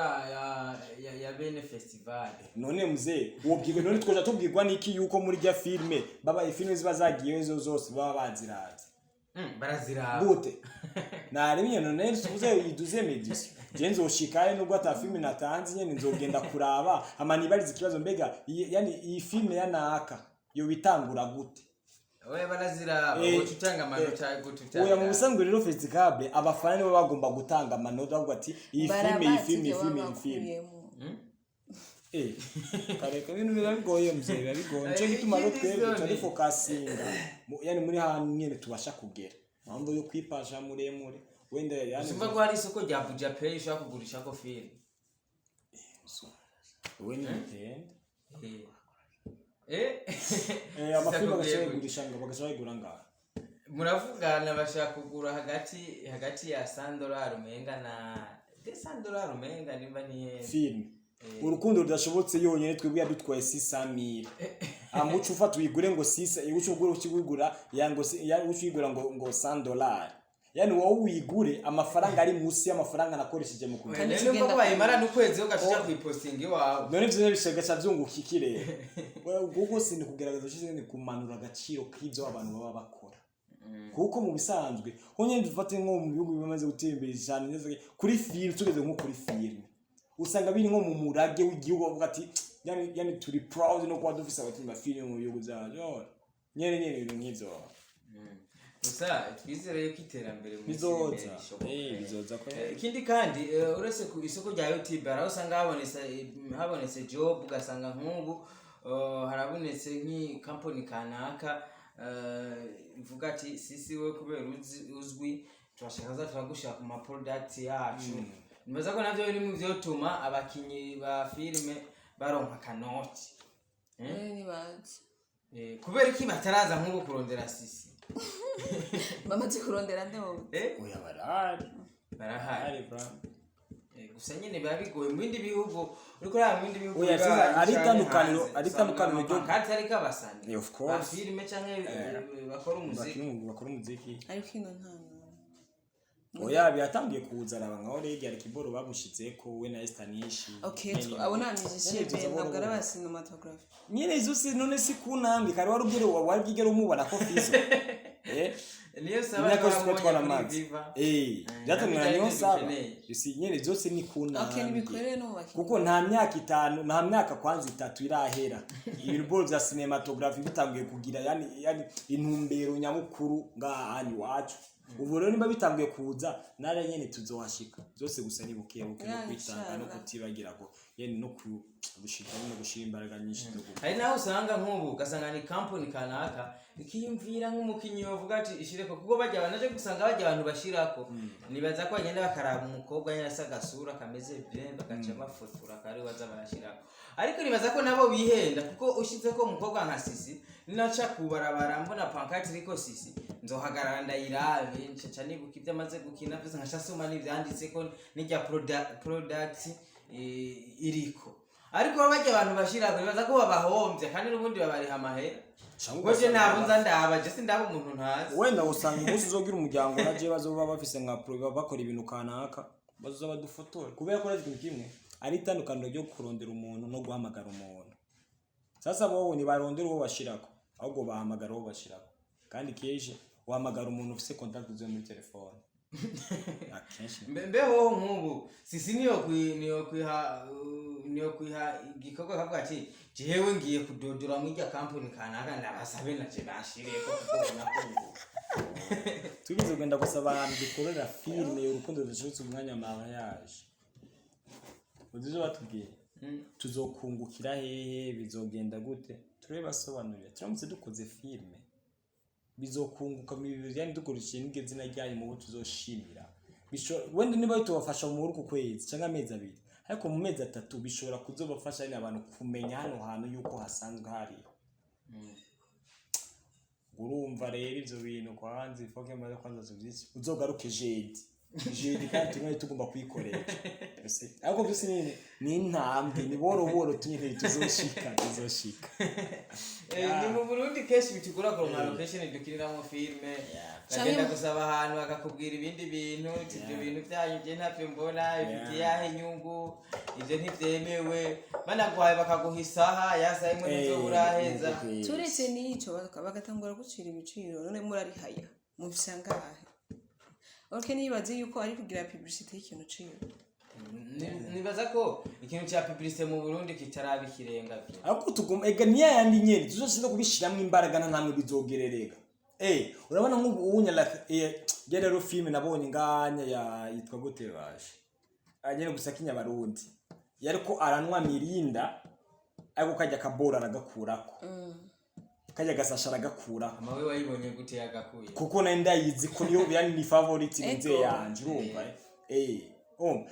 ya bene festival. None mzee wobwirwa, none twoja tubwirwa niki yuko muri rya filime baba ifilime ziba zagiyeyo izo zose baba baziravye? Baraziraba. Gute? Narimye none tuvuze iyi 12e édition. Je nzoshikayo nubwo ata filime natanze, nyene nzogenda kuraba hama nibarize ikibazo: mbega yani iyi filime ya naka yo bitangura gute? Oya, baraziraba. Woca utanga amanota gute? Oya, mu Utanga busanzwe rero festicable, abafana nibo bagomba gutanga amanota, bavuga ati iyi filime, iyi Barabazi filime, iyi ibyo filime, baba iyi filime. bakuyemo. Kareka, ibintu biba bigoye mzee, biba bigoye. Nico gituma rero Ikindi twebwe zone. turi focusinga yani muri hantu nyene tubasha kugera, mpamvu yo kwipasha muremure wenda yani. Simba ko hari isoko rya Buja Pay ushobora kugurishako filime. We ni bitende. Amafilime Sisakubwiye bagaca gute. bayigurisha ngo bagaca bayigura ngaha. Muravugana, bashaka kugura hagati ya $100 umenga na $200 umenga, nimba ni Filime Urukundo Rudashobotse yonyene twebwe yadutwaye 600,000. Amuca ufata uyigure ngo sisa, uca ugura, uca uyigura ya ngo ya uca uyigura ngo $100, yani wowe uyigure amafaranga ari munsi y'amafaranga nakoresheje mu kugura. Kandi None ubwo tugenda bayimara n'ukwezi ugaca kuyipostinga iwawe. None ivyo bishagasha vyunguka iki rero? Wewe ubwo si ni kugerageza ushize ni kumanura agaciro k'ivyo abantu baba bakora, kuko mu bisanzwe ho nyene dufate nko mu bihugu bimaze gutera imbere cyane neza kuri film, tugeze nko kuri film usanga biri nko mu murage w'igihugu, bavuga ati yani turi proud no kuba dufise abakinyi ba film mu bihugu byacu. Oh, nyene ibintu nk'ivyo. Gusa twizere yuko iterambere mu isi Bizoza. imbere rishoboka. Bizoza ko. Ikindi kandi, uretse ku isoko rya YouTube hari aho usanga habonetse job, ugasanga nk'ubu harabonetse nk'ikampani kanaka ivuga ati sisi we kubera uzwi turashaka za turagushira ku ma product yacu. Nibaza ko navyo biri mu vyotuma abakinyi ba filime baronka akanoti. Ntibazi. Kubera iki bataraza nk'ubu kurondera sisi? Bamaze kurondera nde wowe? Oya, barahari. Barahari. Barahari, bro. Gusa nyine biba bigoye mu bindi bihugu, uriko uraba mu bindi bihugu Oya, biba sasa, ari canke itandukaniro- hanze, ari usanga itandukaniro ryo- amapankarte ariko abasani Yeah, of course. ba filime canke bakora umuziki. Bakinyi bakora umuziki. Ariko ino nta n'umwe. Oya, biratangiye kuza. Araba nka Oregi, hari kiboro bamushizeko we na Estanishi. Okay, abo ni musicien. Nyene tuza Ntabwo ari buhoro. aba cinematography. Nyene izo si none si kunambwe kare wari ubwire wari bwigere umubona ko fizo Niyo saba imyaka yose twari twabonye kuri twaramaze. Viva. Byatumwe na nabyo niyo aribyo saba dukeneye. si nyene zose ni Okay, kunambwe. nibikorere no mu bakinyi. Kuko nta myaka 5, nta myaka kwanza 3 irahera ibintu bya cinematography bitanguye kugira yani intumbero nyamukuru ngaha hanyu iwacu. Ubu rero nimba bitanguye kuza nara nyene tuzohashika byose, gusa ni buke buke no Yeah, kwitanga no inshallah. kutibagira ko yani no gushika no gushira imbaraga nyinshi zo gukora. Hari naho usanga nk'ubu ugasanga ni kampani kanaka ikiyumvira nk'umukinyi bavuga ati ishireko, kuko bajya banaje gusanga bajya abantu bashirako, nibaza ko bagenda bakaraba umukobwa nyine asa agasura kameze bien, bagaca bafotora kari baza barashirako. Ariko nibaza ko nabo bihenda, kuko ushizeko umukobwa nka Sisi, ninaca kubarabara mbona pancarte iriko Sisi, nzohagarara ndayirabe, ncaca nibuka ibyo amaze gukina byose, nkaca soma n'ivyanditseko n'irya product iriko. Ariko bajya abantu bashirako nibaza ko babahombye, kandi n'ubundi babariha amahera. Cyangwa Goje ugasanga ntabwo nza ndaba, je sindaba umuntu ntazi. Wenda usanga umunsi uzogira umuryango na je bazoba bafise nka pro bakora ibintu kanaka, bazoza badufotora, kubera ko ikintu kimwe ari itandukaniro ryo kurondera umuntu no guhamagara umuntu. Sasa bobo ntibarondera uwo bashirako, ahubwo bahamagara uwo bashirako, kandi kenshi uhamagara umuntu ufise contact ziwe muri telefone akenshi. Mbeho nk'ubu Sisi niyo kwiha igikorwa kavuga ati jewe ngiye kudodora mu irya kampani kanaka ndabasabe naje bashireko, kuko ubona ko ubu Tugeze kugenda gusaba ahantu dukorera filime Urukundo Rudashobotse umwanya mariage, uzi ivyo batubwiye? Tuzokungukira hehe? Bizogenda gute? Turabibasobanurira. Turamutse dukoze filime bizokunguka mu bintu, yani dukoresheje n'iryo zina ryanyu mu bo tuzoshimira. Wenda niba bitubafasha muri uku kwezi cyangwa amezi 2, ariko mu mezi 3 bishobora kuzobafasha nyine abantu kumenya hano hantu yuko hasanzwe hariho. Urumva rero ivyo bintu kwanza ifoke maze kwanza tuvyisi uzogaruke jeudi jeudi, kandi tumwe tugomba kuyikoresha. Ese, ariko byose ni intambwe, ni boro boro tunyine tuzoshika. Ni mu Burundi kenshi bitugora kuronka location dukiniramo filime. Bagenda gusaba ahantu bakakubwira ibindi bintu, uti ibyo bintu byanyu je ntavyo mbona bifitiye yahe inyungu, ivyo ntivyemewe. Banaguhaye bakaguha isaha yasaha imwe nizo uraheza. Turetse n'ico, bagatangura gucira ibiciro. None murarihaya mufise angahe? Ok, nibaze yuko ari kugira publicité y'ikintu ciwe. Nibaza ko ikintu cya publicité mu Burundi kitaraba ikirenga vyo. Ariko tuguma ega niya yandi nyene tuzoshinzwe kubishiramwo imbaraga na namwe bizogererega. Urabona nk'ubu ubunya like rero filme nabonye nganya ya yitwa gute baje, nyene gusa kinyabarundi yariko aranwa Mirinda, ariko kajya kabora aragakurako, kajya gasasha aragakurako. Amawe wayibonye gute yagakuye? Kuko nari ndayizi ko niyo yani ni favorite nze yanje, urumva?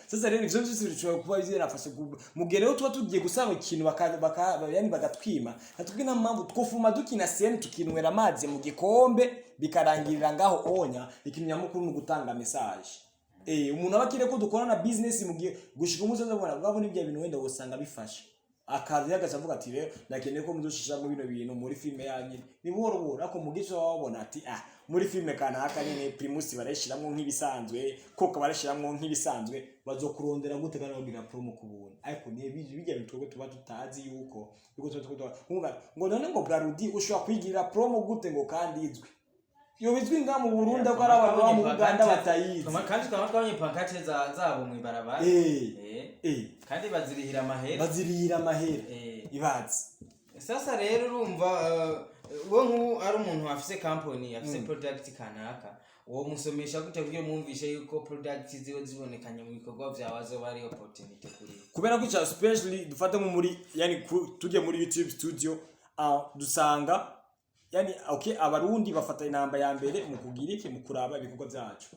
Sasa rero ivyo vyose bishobora kuba birafasha mu gihe rero tuba tugiye gusanga ikintu baka yani bagatwima natubwi, nta mpamvu twofuma dukina scène tukinywera amazi mu gikombe bikarangirira ngaho onya. Ikintu nyamukuru ni ugutanga message. Umuntu aba akiriye ko dukorana business mu gihe gushika umunsi azabona bwabo n'ibyo bintu wenda wosanga bifasha akaza yagaca avuga ati: "Rero nakeneye ko muzoshishamo bino bintu muri filime yanyu." Ni buhoro buhoro, ariko mu gice waba wabona ati: "Ah, muri filime kanaka nyene Primus barayishiramwo nk'ibisanzwe, Coca barayishiramwo nk'ibisanzwe." Bazokurondera gute kandi bagira promo ku buntu? Ariko ni bijya bintu twebwe tuba tutazi yuko tuba nkumva ngo none ngo Brarudi ushobora kwigirira promo gute ngo kandi izwi, iyo bizwi nga mu Burundi ko ari abantu baba mu Uganda batayizi? Kandi twaba twabonye pancarte zabo mw'ibarabara. Kandi bazirihira amahera. Bazirihira amahera. Ibazi. Sasa rero urumva, uwo nk'ubu ari umuntu afise company, afise product kanaka, uwo musomesha gute kugira umwumvishe yuko product ziwe zibonekanye mu bikorwa vyawe azoba ari opportunity kuri we? Kubera ko icya especially dufate nko muri yani tujye muri YouTube studio, dusanga yani okay, Abarundi bafata inamba ya mbere mu kugira iki, mu kuraba ibikorwa byacu.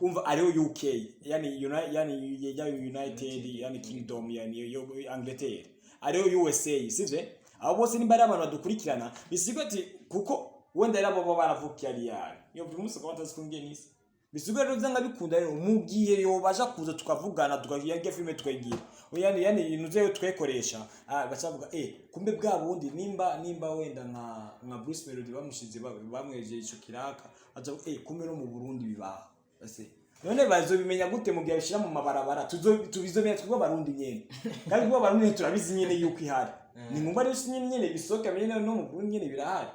Umva, ariho UK, yani yani ya United yani Kingdom, yani yo Angleterre, ariho USA, sivyo? Abo bose nimba ari abantu badukurikirana, bisigwa ati kuko wenda rero abo baba baravukiye ari yayo iyo buri munsi ukaba batazi kungiye n'isi. Bisigwa rero vyanga bikunda rero mu gihe yobaja kuza tukavugana, tukagira filime, tukayigira yani ibintu vyayo twekoresha, bacavuga: "Kumbe bwa bundi nimba wenda nka Bruce Melody bamushize bamwejeje ico kiraka." Aza: "Kumbe no mu Burundi bibaho." Ese none bazobimenya gute mu gihe babishira mu mabarabara? Tubizomenya twebwe Abarundi nyene, kandi twebwe Abarundi turabizi nyene yuko ihari. Ni ngombwa rero si nyene bisohoka nyene no mu Burundi nyene birahari.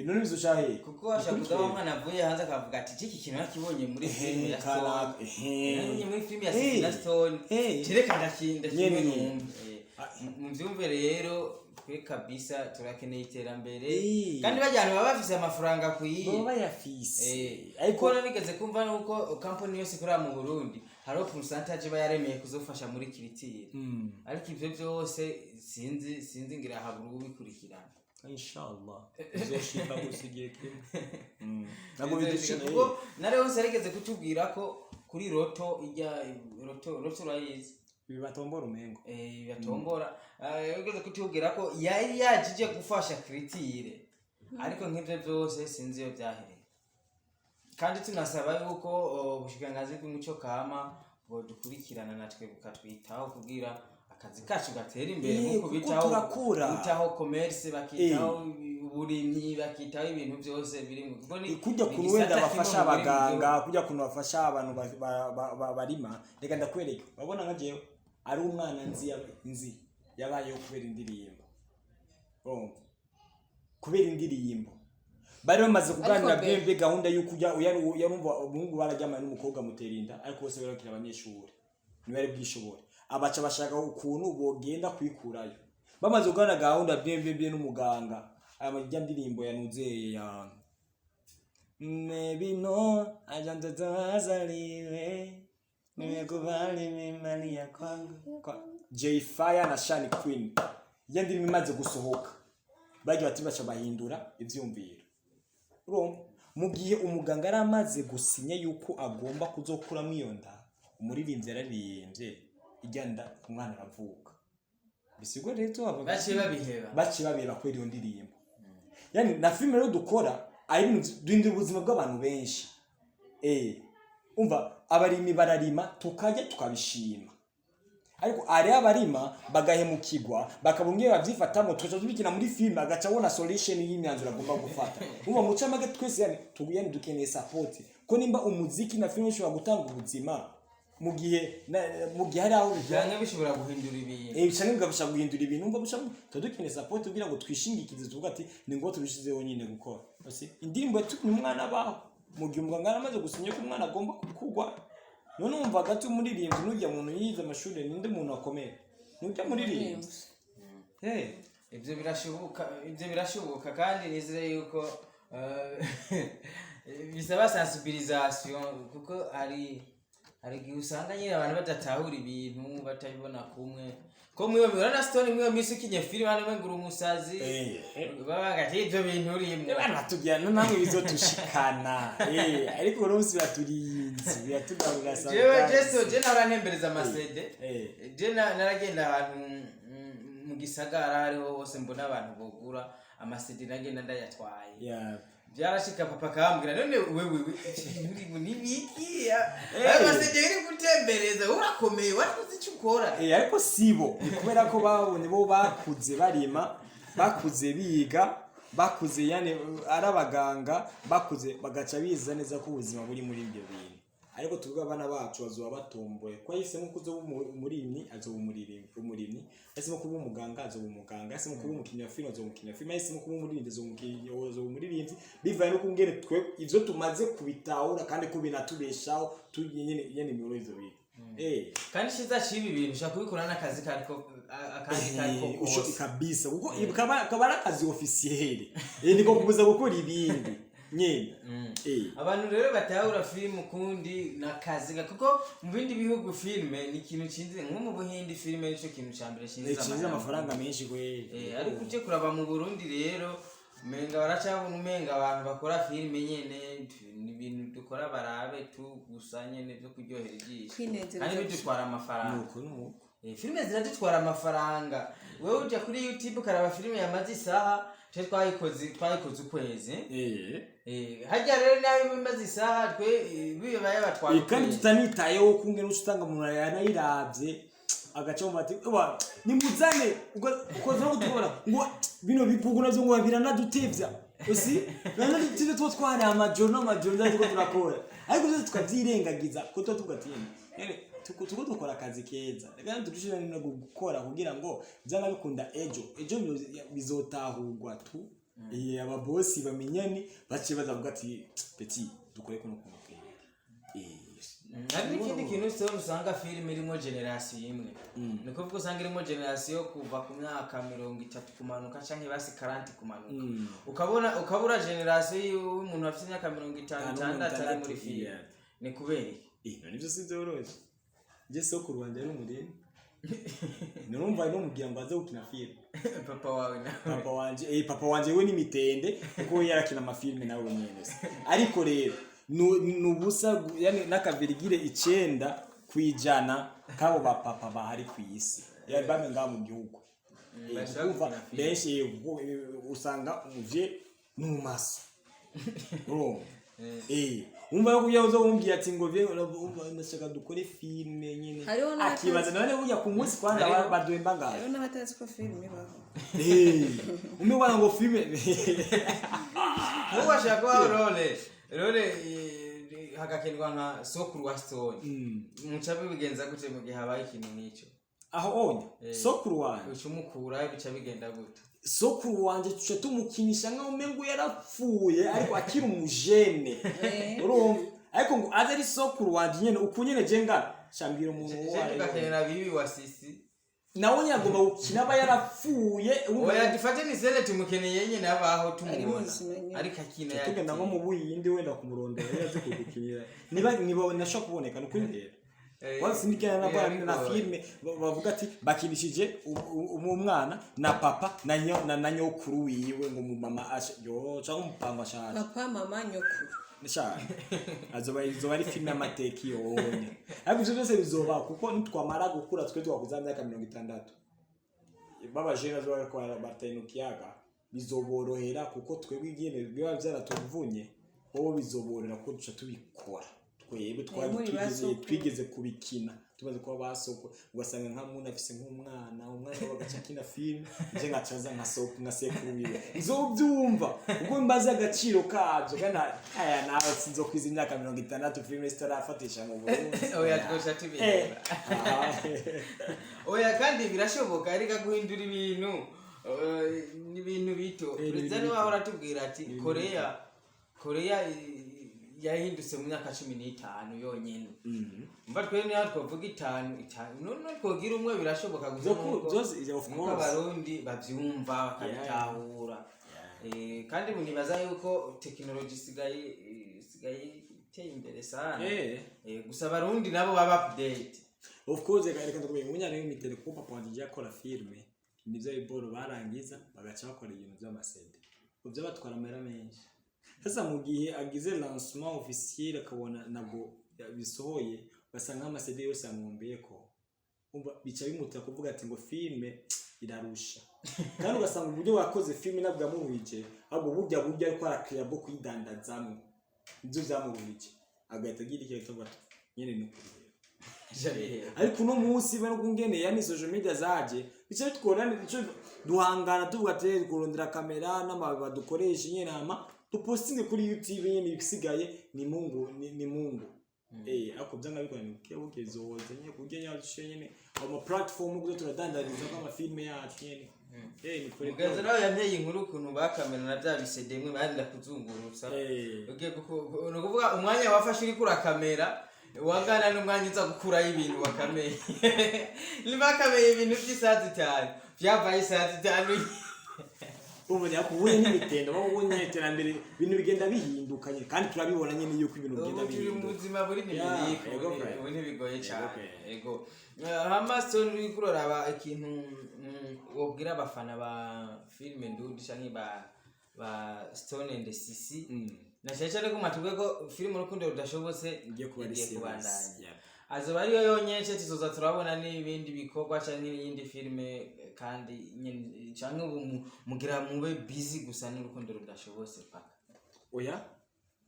None bizoca hehe? Kuko ashobora kuza wa mwana avuye hanze akavuga ati: "Iki kintu nakibonye muri filime ya Stone, nakibonye muri filime ya Sina Stone, kereka ndakinda kimwe." Nyene nyene. Numve. Muvyumve rero, twe kabisa turakeneye iterambere. Kandi bajyana baba bafise amafaranga akwiye. Baba bayafise. Ariko narigeze kumva nuko company yose ikorera mu Burundi hariho pourcentage iba yaremeye kuzofasha muri culture, ariko ivyo byose sinzi ngira habura ubikurikirana. Inshallah bizoshika gusa igihe kimwe. Ntabwo bidushika. Kuko nare hose yarigeze kutubwira ko kuri loto ijya loto urayizi? Bibatombora umengo. Batombora. Yarigeze kutubwira ko yari yajije gufasha culture, ariko nk'ivyo byose sinzi iyo byahereye. Kandi tunasaba yuko ubushikiranganji bw'imico kama bwodukurikirana natwe bukatwitaho kugira akazi kacu gatera imbere, nkuko kuko bitaho turakura. Bitaho commerce, bakitaho uburimyi, bakitaho ibintu byose biri mu kuko ni Kujya ni kuntu wenda igisata bafasha kimwe mu biri mu abaganga, gihugu. kujya kuntu bafasha abantu barima. Reka ndakwereka, urabona nka jewe ari umwana nzi nzi yabayeho kubera indirimbo. Urumva, kubera indirimbo bari bamaze kuganira. Ariko be- Bembe gahunda y'uko ujya yarumva umuhungu bararyamanye n'umukobwa amutera inda, ariko bose bari bakiri abanyeshuri, ntibari bwishobore. Abaca bashaka ukuntu bogenda kwikurayo. Bamaze kuganira gahunda bembe n'umuganga, aya majya ndirimbo yanuzeye ya Maybe no aja mtoto azaliwe nimekubali mimali ya kwangu kwa J Fire na Shani Queen. Iyo ndirimbo imaze gusohoka bagiye bati baca bahindura ivyumviro. Urumva, mu gihe umuganga yari amaze gusinya yuko agomba kuzokuramo iyo nda, umuririmbyi yararirimbye ijya nda, umwana aravuka. Bisigwa rero tubavuga Baciye babiheba. Baciye babera kubera iyo ndirimbo. Yani na filime rero dukora ari ibintu duhindura ubuzima bw'abantu benshi. Umva, abarimi bararima tukarya tukabishima, ariko ari abarima bagahemukirwa bakabona ingene bavyifatamwo, tugaca tubikina muri filime, agaca abona solution y'imyanzuro agomba gufata. Umva, mu camake twese yani yani dukeneye support, ko nimba umuziki na filime bishobora gutanga ubuzima mu gihe hari aho bijyanye, Canke bishobora guhindura ibintu. Canke bigafasha guhindura ibintu. Umva, buca tuba dukeneye support kugira ngo twishingikirize, tuvuga ati ni ngombwa tubishizeho nyine gukora. Ese indirimbo yatumye umwana abaho mu gihe umuganga yari amaze gusinya ko umwana agomba kugwa. None wumva hagati y'umuririmbyi n'ujya muntu yize amashuri, ninde muntu akomeye? Nujya muririmbyi. Ibyo birashoboka, ibyo birashoboka, kandi nizere yuko bisaba sensibilisation, kuko hari igihe usanga nyine abantu badatahura ibintu, batabibona kumwe. Ko mwiyo na Stone, mwiyo minsi ukinye filime hano ngo uri umusazi, baba bati ibyo bintu urimwo. Bana batubwira no namwe bizotushikana, ariko uno munsi biraturinze, biratugarura. Jewe jeso je nahora ntembereza ama CD. Je naragenda ahantu mu gisagara hariho hose mbona abantu bogura ama CD, nagenda ndayatwaye. Byarashika papa akambwira: "None wewe urimo nibiki? Ayo ma CD uri gutembereza, urakomeye, warakoze icyo ukora." Ariko sibo, ni kubera ko babonye bo bakuze barima, bakuze biga, bakuze yani ari abaganga, bakuze bagaca biza neza ko ubuzima buri muri ibyo bintu. Ariko tuvuga abana bacu bazoba batomboye ko yahisemo kuzoba umurimyi azoba umurimyi, yahisemo kuba umuganga azoba umuganga, yahisemo kuba umukinnyi wa filime azoba umukinnyi wa filime, yahisemo kuba umuririmbyi azoba umuririmbyi, bivanye no kungene twe ivyo tumaze kubitahura kandi ko binatubeshaho tugiye nyene muri ivyo bintu. Kandi icyiza cy'ibi bintu, ushobora kubikora n'akazi kariko akandi kariko kose. Kabisa, kuko kaba ari akazi officiel, niko kubuza gukora ibindi nyene. Abantu rero batahura filime ukundi nakazi, kuko mu bindi bihugu filime ni ikintu cinjiza. Nko mu Buhindi filime nicyo kintu ca mbere cinjiza cinjiza amafaranga menshi kweli. Ariko uje kuraba mu Burundi rero, umenga baracabona, umenga abantu bakora filime nyene ni ibintu dukora barabe tu gusa nyene byo kuryohera ijisho. Kwinezereza Kandi gusa. bidutwara amafaranga. Nuko nuko. Filime ziradutwara amafaranga. Wewe uja kuri YouTube ukaraba filime yamaze isaha, twe twayikoze ukwezi. Harya rero nayo imaze isaha, twe bibaye batwara Kandi ukwezi. tutanitayeho kungene uca usanga umuntu yanayiravye agaca mu bati: "Uba nimuzane ukoza no kutubona ngo bino bipugu navyo ngo biranadutevya usi biranadutevya, tuba twari amajoro n'amajoro ndazi ko turakora, ariko byose tukavyirengagiza ko tuba tuvuga ati nyene tuko dukora akazi keza, reka tudushira no gukora kugira ngo vyanga bikunda ejo ejo bizotahurwa tu, ababosi bamenyane, bace bazavuga ati: 'Petit, dukore kuno kuntu.'" Hari n'ikindi kintu se usanga filime irimo génération imwe, ni ukuvuga usanga irimo génération kuva ku myaka 30 kumanuka canke basi 40 kumanuka, ukabona ukabura génération y'umuntu afite imyaka 50, Itanu, 60 ari muri 60, filime. Ni kubera iki? None ivyo si vyoroshe. Je sokuru wanje ari umurimi, nurumva nomubwira ngo aze gukina filime? Papa wawe nawe? Papa wanje, papa wanje we n'imitende, kuko we yarakina amafilime nawe nyene se. Ariko rero nubusa yani n'akavirigire 9% k'abo bapapa bahari kw'isi, yani bamwe ngaha mu gihugu. Bashaka Kuva gukina filime. Benshi kuko, usanga umuvye n'umaso, urumva, umva yo kugira uzo wumbwiye ati ngo vie, umva ndashaka dukore filime nyene, Hariho n'abatazi- akibaza none burya ku munsi kwanza baduhemba ngaho? Hariho n'abatazi ko filime ibaho. Umwe bwana ngo filime. Nk'ubu bashaka kubaho rôle hagakenerwa nka sokuru wa Stone, muca bibigenza gute mu gihe habaye ikintu nk'icyo? Aho onya sokuru wanje Uca umukura, bica bigenda gute? Sokuru wanje tuca tumukinisha nkaho umengo yarapfuye ariko akiri umujene, urumva, ariko ngo aze ari sokuru wanje nyene uku nyene je ngana shambwira umuntu Je uwo ari we. Tugakenera bibi wa Sisi. Nawe nyine agomba gukina aba yarapfuye, urumva. Oya, dufate ni scène tumukeneye nyine abaho tumubona. Muzima nyine. Ariko akina Tugenda nko mu Buhinde wenda kumurondera yari azi kudukinira, niba nashobora kuboneka ni ukuri rero wasindikana na biragoye. Na filime bavuga ati bakinishije umwana na papa na nyokuru wiwe, ngo mu mama asha yo cyangwa umupango ashaje. Papa, mama, nyokuru. Sha, azoba izoba ari filime y'amateka yonye, ariko ivyo byose bizoba kuko nitwamara gukura, twe twakuza myaka 60, babajene bazoba bariko batayinukiyaga, bizoborohera kuko twebwe ingene biba vyaratuvunye, wowe bizoborohera kuko duca tubikora twebwe twari Muri ba sokuru. Twigeze kubikina tumaze kuba basoko, ugasanga nka muntu afise nk'umwana, umwana we agaca akina filime, nje nkacaza nka soko nka sekuru wiwe, nzobyumva ubwo mbaze agaciro kabyo. Kandi aya nawe sinzokwiza imyaka 60 filime zitarafatisha mu Burundi. Oya, twosha tubireba. Oya, kandi birashoboka ariko guhindura ibintu ni ibintu bito. Ni Perezida ibintu niwe bito. ahora atubwira ati Korea, Korea. yahindutse mu myaka 15 yonyene. Mva twe niho twavuga itanu itanu, none twogira umwe birashoboka gusa. Byose, of Nuko course. Abarundi bavyumva bakabitahura. Kandi munibaza yuko tekinoloji isigaye iteye imbere sana. Gusa abarundi nabo baba update. Of course, reka ndakubwira umunyana w'imitende, kuko papa wanje agiye akora filme nivyo biboro barangiza bagaca bakora ibintu vy'ama CD, ivyo batwara amahera menshi. Sasa mu gihe agize lancement officiel akabona nabwo bisohoye, ugasanga nk'ama CD yose yamwombeyeko, umva bica bimutera kuvuga ati ngo filme irarusha, kandi ugasanga uburyo wakoze filme nabwo yamuruhije, ahubwo burya buryo ariko arakira bwo kuyidandazamwo nivyo vyamuruhije, agahita agira icyo avuga ati nyene ni ukuri. Ariko uno munsi bari kungene yani social media zaje, bica bitwora, bica duhangana tuvuga ati kurondera kamera n'amababi badukoresha nyene, hama dupostinge kuri YouTube nyene, ibisigaye ni Mungu, ni Mungu. Ariko byanga bikora ni buke buke zoza nyene kurya yacu nyene ama platform kuzo turadandariza ko amafilme yacu nyene ni kure. Mugenzi nawe yanteye inkuru ukuntu bakamera na bya bisede mwe barinda kuzungurutsa. Ugiye ni ukuvuga umwanya wafashe uriko urakamera wangana n'umwanya uza gukurayo ibintu wakameye. Niba wakameye ibintu by'isaha 5, byavaye isaha 5. Ubu yakubuye n'imitendo wowe nyene, iterambere ibintu bigenda bihinduka nyene, kandi turabibona nyene yuko ibintu bigenda Ubu turi mu bihinduka. buzima buri Yeah, numérique. ego vrai. Ubu ntibigoye cyane. Ego. Ego. Hama Stone, uriko uraraba ikintu wobwira abafana ba filime ndundi canke ba Stone and Sisi, na cyane cyane ko mwatubwiye ko filime Urukundo Rudashobotse igiye kuba ari igiye series. kubandanya. Azoba ariyo yonyene ce tuzoza turabona n'ibindi bikorwa canke n'iyindi filime, kandi nyene canke ubu mugira mube busy gusa n'Urukundo Rudashobotse paka? Oya,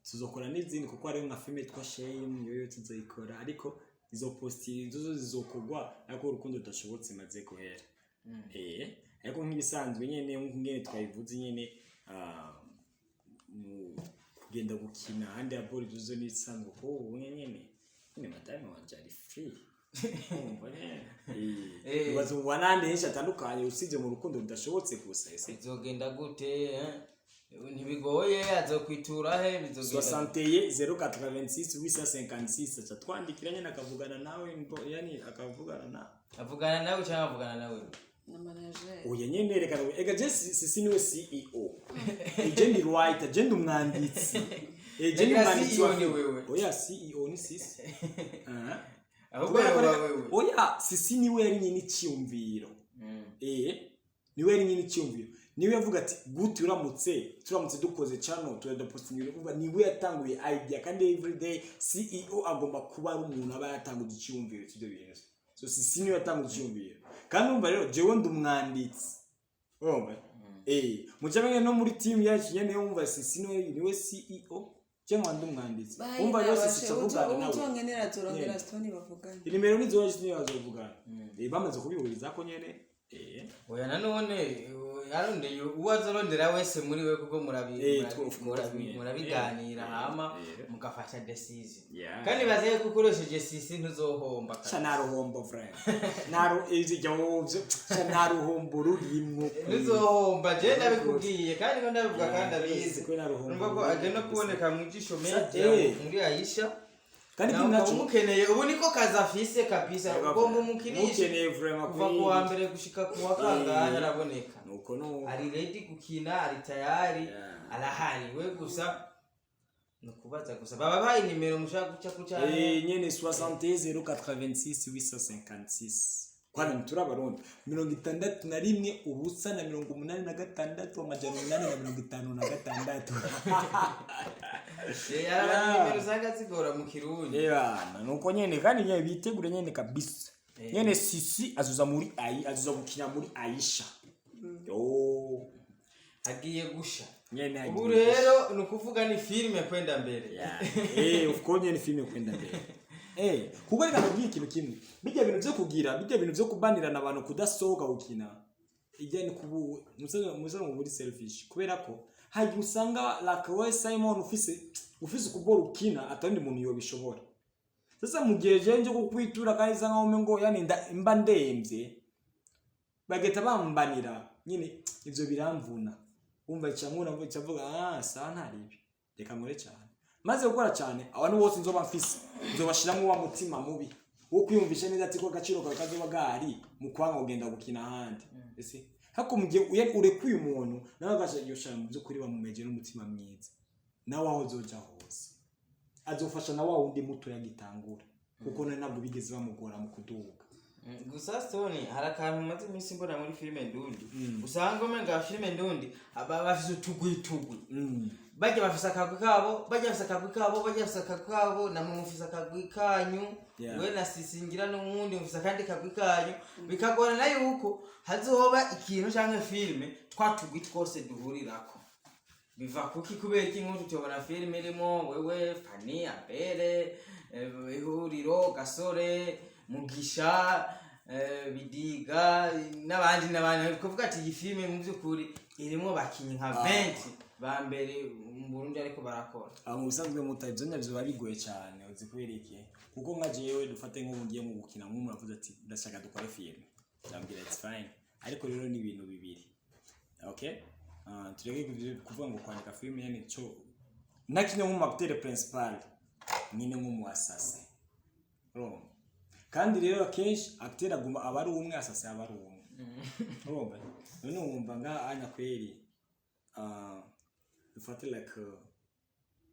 tuzokora n'izindi, kuko hariho nka filime yitwa Shame, yoyo tuzoyikora, ariko izo posti zo zizokorwa ariko Urukundo Rudashobotse imaze guhera. Ariko nk'ibisanzwe nyene, nk'uko nyene twabivuze nyene, mu kugenda gukina ahandi ya ball zo n'ibisanzwe, kuko ubu nyene nyene madame wanje ari free. Urumva nyene. Ibibazo mu banandi henshi hatandukanye usibye mu Rukundo Rudashobotse gusa ese. Bizogenda gute, eh? Ntibigoye, azokwitura he, bizogenda? 61 086 856, aca twandikira nyene akavugana nawe, yani akavugana na Avugana nawe cyangwa avugana nawe? Na manager. Oya nyene, reka ega je Sisi niwe CEO, je ndi writer, je ndi umwanditsi. Je ndi Reka umwanditsi wa CEO ni wewe. Oya, CEO ni Sisi. Ah. Ahubwo Kubera ko yoba wewe. Oya, Sisi niwe yari nyine icyumviro. Niwe yari nyine icyumviro, niwe yavuga ati gute uramutse turamutse dukoze channel turadapostinga, uvuga niwe yatanguye idea, kandi everyday CEO agomba kuba ari umuntu aba yatanguye icyumviro cy'ibyo bintu. So Sisi niwe yatanguye icyumviro, kandi urumva rero jewe ndi umwanditsi, urumva mucamenye no muri team yacu nyene, wumva Sisi niwe CEO cyangwa ndi umwanditsi, wumva rero Sisi avugana nawe. Utongenera azorongera. Yeah. Stone bavugana. Inimero nizo nizo bazovugana. Bamaze kubihuriza ko nyene. Oya, nanone yarondeye uwo azorondera wese muri we, kuko Of course, yeah. murabiganira, hama mugafata decision. Kandi baze ko ukoresheje Sisi ntuzohomba. Sha, nta ruhombo vrai, nta ivyo jyovyo, sha, nta ruhombo rurimwo. Ntuzohomba, je ndabikubwiye kandi ko ndabivuga kandi Yeah, abizi. ko nta ruhombo Urumva ko rurimwo. agenda kuboneka mu Jisho Media, muri Aisha. Kandi Nawe ikindi ukaba naco umukeneye, ubu niko kazi afise kabisa, ugomba umukinishe. Mukeneye vraiment. Kuva ku wa mbere gushika ku wa kangahe araboneka. Nuko nuko. Ari ready gukina, ari tayari. Arahari, we gusa ni ukubaza gusa baba bahaye nimero mushaka guca kuca. Nyene 60 086 856, kwana turi abarundi, 61 0 na 86 856. Hari abantu nimero usanga zigora mu Kirundi. Ebana, nuko nyene, kandi nyene bitegure nyene kabisa. Nyene Sisi azoza muri ayi, azoza gukina muri Aisha yo. Hagiye gusha. Nyene hagiye Ubu rero ni ukuvuga ni filime kwenda mbere. Yeah. Of course nyene filime kwenda mbere. Kuko reka nabwiye ikintu kimwe, bijya bintu vyo kugira, bijya bintu vyo kubanirana abantu kudasohoka gukina, ijya ni kubu musa mu buri selfish, kubera ko hagiye usanga like we Simon ufise ukubora ukina atandi muntu yobishobora. Sasa mu gihe je nje kukwitura kandi isa nkaho umengo yani mba ndemvye, bagahita bambanira nyine, ivyo biramvuna. Umva ica nkura mvuga, ica mvuga ah sawa ntaribi, reka nkore cyane. Maze gukora cyane, abantu bose nzoba mfise nzobashiramo wa mutima mubi wo kwiyumvisha neza ati ko agaciro kawe kazoba gahari mu kwanga kugenda gukina ahandi. Ese hako mu gihe urekuye umuntu, nawe agasha yoshara, mu by'ukuri bamumeje n'umutima mwiza, nawe aho uzoja hose azofasha na wa wundi muto yagitangura, kuko nawe ntabwo bigeze bamugora mu kuduga. Gusa Stone, hari akantu maze iminsi mbona muri filime ndundi, usanga umenga filime ndundi aba bafise utugwi tugwi. Bajya bafise akagwi kabo, bajya bafise akagwi kabo, bajya bafise akagwi kabo, namwe mufise akagwi kanyu. We na Sisingira n'uwundi mufise akandi kagwi kanyu, bikagorana yuko hazoba ikintu canke filime twa tugwi twose duhurirako. Biva kuki? Kubera iki nk'utu tubona filime irimo wewe, Fani, Abere, Ihuriro, Gasore, Mugisha, Bidiga n'abandi n'abandi, kuvuga ati iyi filime mu by'ukuri irimo bakinyi nka 20 ba mbere mu Burundi ariko barakora. Aho mu bisanzwe muta ibyo nyabyo biba bigoye cyane. Uzi kubera iki? Kuko nka jewe, dufate nk'ubu ngiye mu gukina, nk'umuntu avuze ati ndashaka dukore filime, ndambwira it's fine, ariko rero ni ibintu bibiri. Okay, tureke kuvuga ngo kwandika filime, yani cyo nakinye nk'umu acteur principal nyine, nk'umu assassin, urumva? Kandi rero akenshi acteur aguma aba ari umwe, assassin aba ari umwe, urumva? None wumva nga anya kweri, dufate like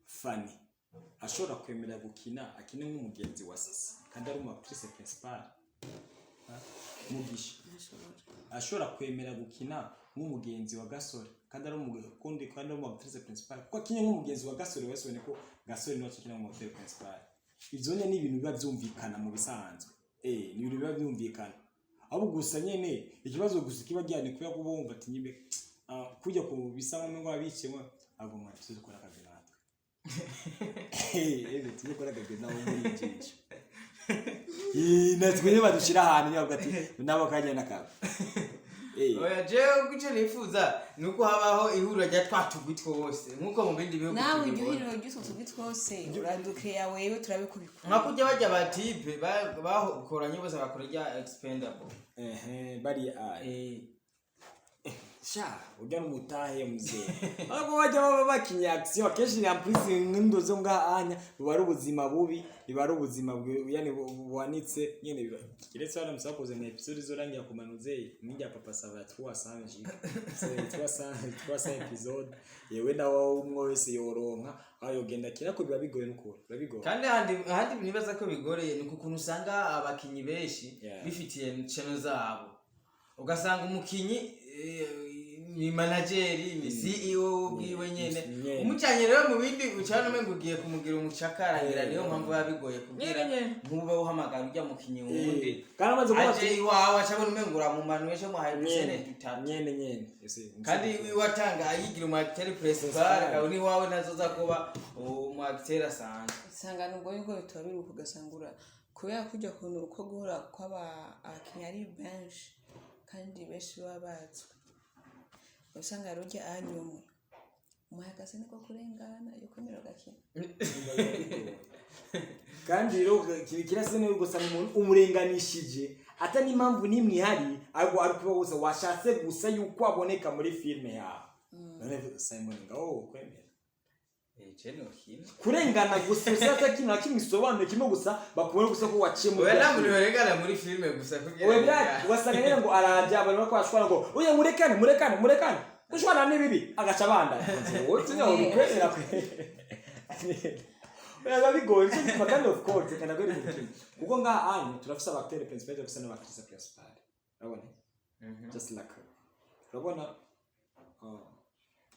Fanny ashobora kwemera gukina, akine nk'umugenzi wa Sisi kandi ari umu actrice principal? Ha? Mugisha ashobora kwemera gukina nk'umugenzi wa Gasore kandi ari umukundi, kandi ari umu actrice principal? Kuko akinye nk'umugenzi wa Gasore wese ubone ko Gasore niwe akina nk'umu acteur principal. Ivyo nyene ni ibintu biba vyumvikana mu bisanzwe, ni ibintu biba byumvikana. Ahubwo gusa nyene ikibazo gusa kiba gihari kubera ko bumva ati nyimbe kujya ku bisa nko abicemwe abo mwana tuzi dukora akazi natwe, tuzi dukora akazi nabo muri ijisho. Natwe nyine badushyira ahantu nyavuga ati nabo kajya n'akazi. Oya, jewe icyo nifuza ni uko habaho ihuriro rya twa tugwi twose nk'uko mu bindi bihugu Nawe iryo tubibona. huriro ry'utwo tugwi twose uradukeya wewe, turabe kubikora. Nka kurya bajya batipe bakoranye bose bakora rya expendable. Ehe, bari sha ujya n'umutahe mzee, ahubwo bajya baba bakinye action akenshi, en plus nk'indo zo ngaha anya biba ari ubuzima bubi, biba ari ubuzima yani buhanitse nyene, biba kiretse baramutse bakoze nka episode izorangira ku manuze nk'irya Papa Sava ya 300 giga, c'est 300, 300 episode, yewe nawe umwe wese yoronka aho yogenda kira ko biba bigoye n'ukuri, biba bigoye. Kandi ahandi nibaza ko bigoreye ni ukuntu usanga abakinyi benshi bifitiye channel zabo, ugasanga umukinyi ni manageri, ni CEO bwiwe nyene. Nyene. Umucanye rero mu bindi ucana umengo ugiye kumugira umucakara, ngira niyo mpamvu biba bigoye kubwira Nyene, nyene. nkuba uhamagara ujya mukinyi wundi Kandi amaze kuba aje iwawe acabona umengo uramumanuye cyo muhaye udusene dutatu. Nyene nyene. Ese, Kandi iwe atanga ayigira umu acteur principal, akaba n'iwawe nazoza kuba umu acteur asanzwe. Usanga nubwo yuko bitaba biri uko, ugasanga kubera kujya kuntu uko guhura kw'aba abakinnyi ari benshi kandi benshi baba bazwi, usanga rujya anyumwe umuhaye akasene ko kurengana yukwemera ugakina. Kandi rero kirase niwe gusa umuntu umurenganishije ata n'impamvu n'imwe ihari, ahubwo ari kuba gusa washatse gusa yuko aboneka muri filime yawe. None Simon ngaho kwemera Je nokina. Kurengana gusa gusa ata kintu na kimwe isobanuye kimwe, gusa bakubona gusa ko waciye muri Oya, nta bya muntu filime. yorengana muri filime gusa kugira Oya, ugasanga nyine ngo arajya abantu bariko barashwana ngo oya, murekane, murekane, murekane, gushwana ni bibi, agaca abandanya. Wowe tunya ubikwemera kwe? Oya, biba bigoye. Nicyo gituma kandi of course reka ndakwereka ikintu, kuko ngaha anyu turafise aba acteur principal, turafise n'aba actrice principal, urabona? Just like urabona,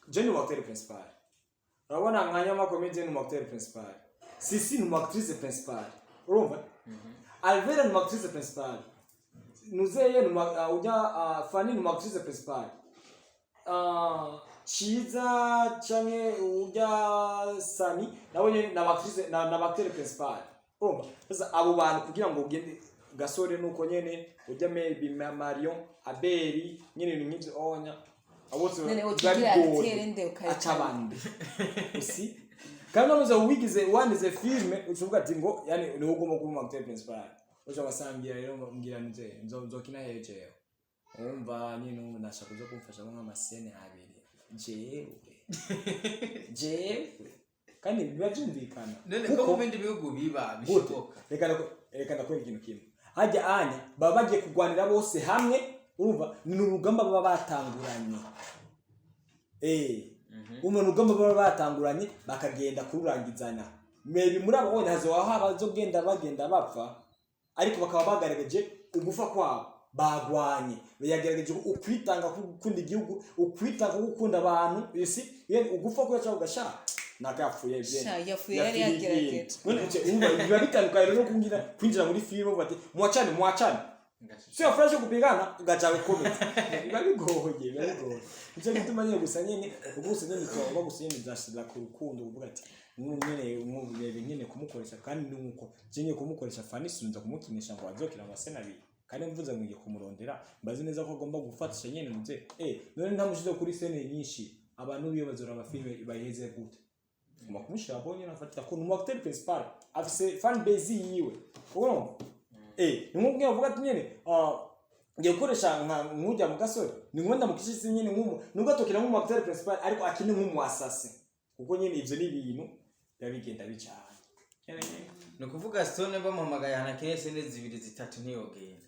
je ni umu acteur principal, urabona nka Nyama Comedian ni umu acteur principal, Sisi ni umu actrice principal, urumva? Alvera ni umu actrice principal, Nuzeye ni ujya Fanny ni umu actrice principal, Chiza canke ujya Sani nawe nyene ni actrice na acteur principal, urumva? Sasa abo bantu kugira ngo ugende Gasore nuko nyene ujya maybe Marion, Abeli nyene, ibintu nk'ivyo onya abo bose None biba utugira bigoye. acteur nde ukareka? Aca bande usi kandi namaze wigize wandize filme ucuvuga ati ngo yani ni ugomba kuba umu acteur principal, uca wasangira rero mbwira nje nzokina hehe jewe? Urumva nyine ubu nashaka kuza kumfasha nk'amasene abiri jewe jewe. Kandi biba byumvikana. None ko Kuko- mu bindi bihugu biba Gute? bishoboka? Reka ndakwereka ikintu kimwe. Hajya anya baba bagiye kurwanira bose hamwe, urumva ni urugamba baba batanguranye. Umwe ni urugamba baba batanguranye, bakagenda kururangizanya. Maybe muri abo bonyine hazobaho abazogenda bagenda bapfa, ariko bakaba bagaragaje ugufa kwabo, bagwanye, yagerageje ukwitanga ko gukunda igihugu, ukwitanga ko gukunda abantu. You see, yani ugufa ko cyangwa ugasha nakapfuye bien. Sha, yapfuye yari yagerageje. None urumva biba bitandukanye rero no kugira kwinjira muri filime uvuga ati muwacane, muwacane, sio fresh kupigana, ugaca gukomeza. Biba bigoye, biba bigoye. Nicyo gituma nyine gusa nyine ubwo nyine twagomba gusa nyine byashira ku rukundo, kuvuga ati nk'ubu nyine, nk'ubu rebe nyine kumukoresha. Kandi nuko je ngiye kumukoresha Fanny, sinza kumukinisha ngo azokina ama scènes abiri. Kandi mvuze ngo ngiye kumurondera, mbazi neza ko agomba gufatisha nyine muze. None ntamushize kuri scène nyinshi, abantu biyo bazora amafilme bayiheze gute? Ngomba kumushira aho nyine afatira ko ni umu acteur principal, afise fan base yiwe, urumva. Ni nk'ubwo bavuga ati nyine ngiye gukoresha nka nk'ujya mu gasore, ni ngombwa ndamukishije nyine nk'umu, nubwo atokina nk'umu acteur principal, ariko akine nk'umu assassin, kuko nyine ivyo ni ibintu biba bigenda bijanye. Ni ukuvuga Stone bamuhamagaye ahantu akeneye scène zibiri zitatu ntiyogenda?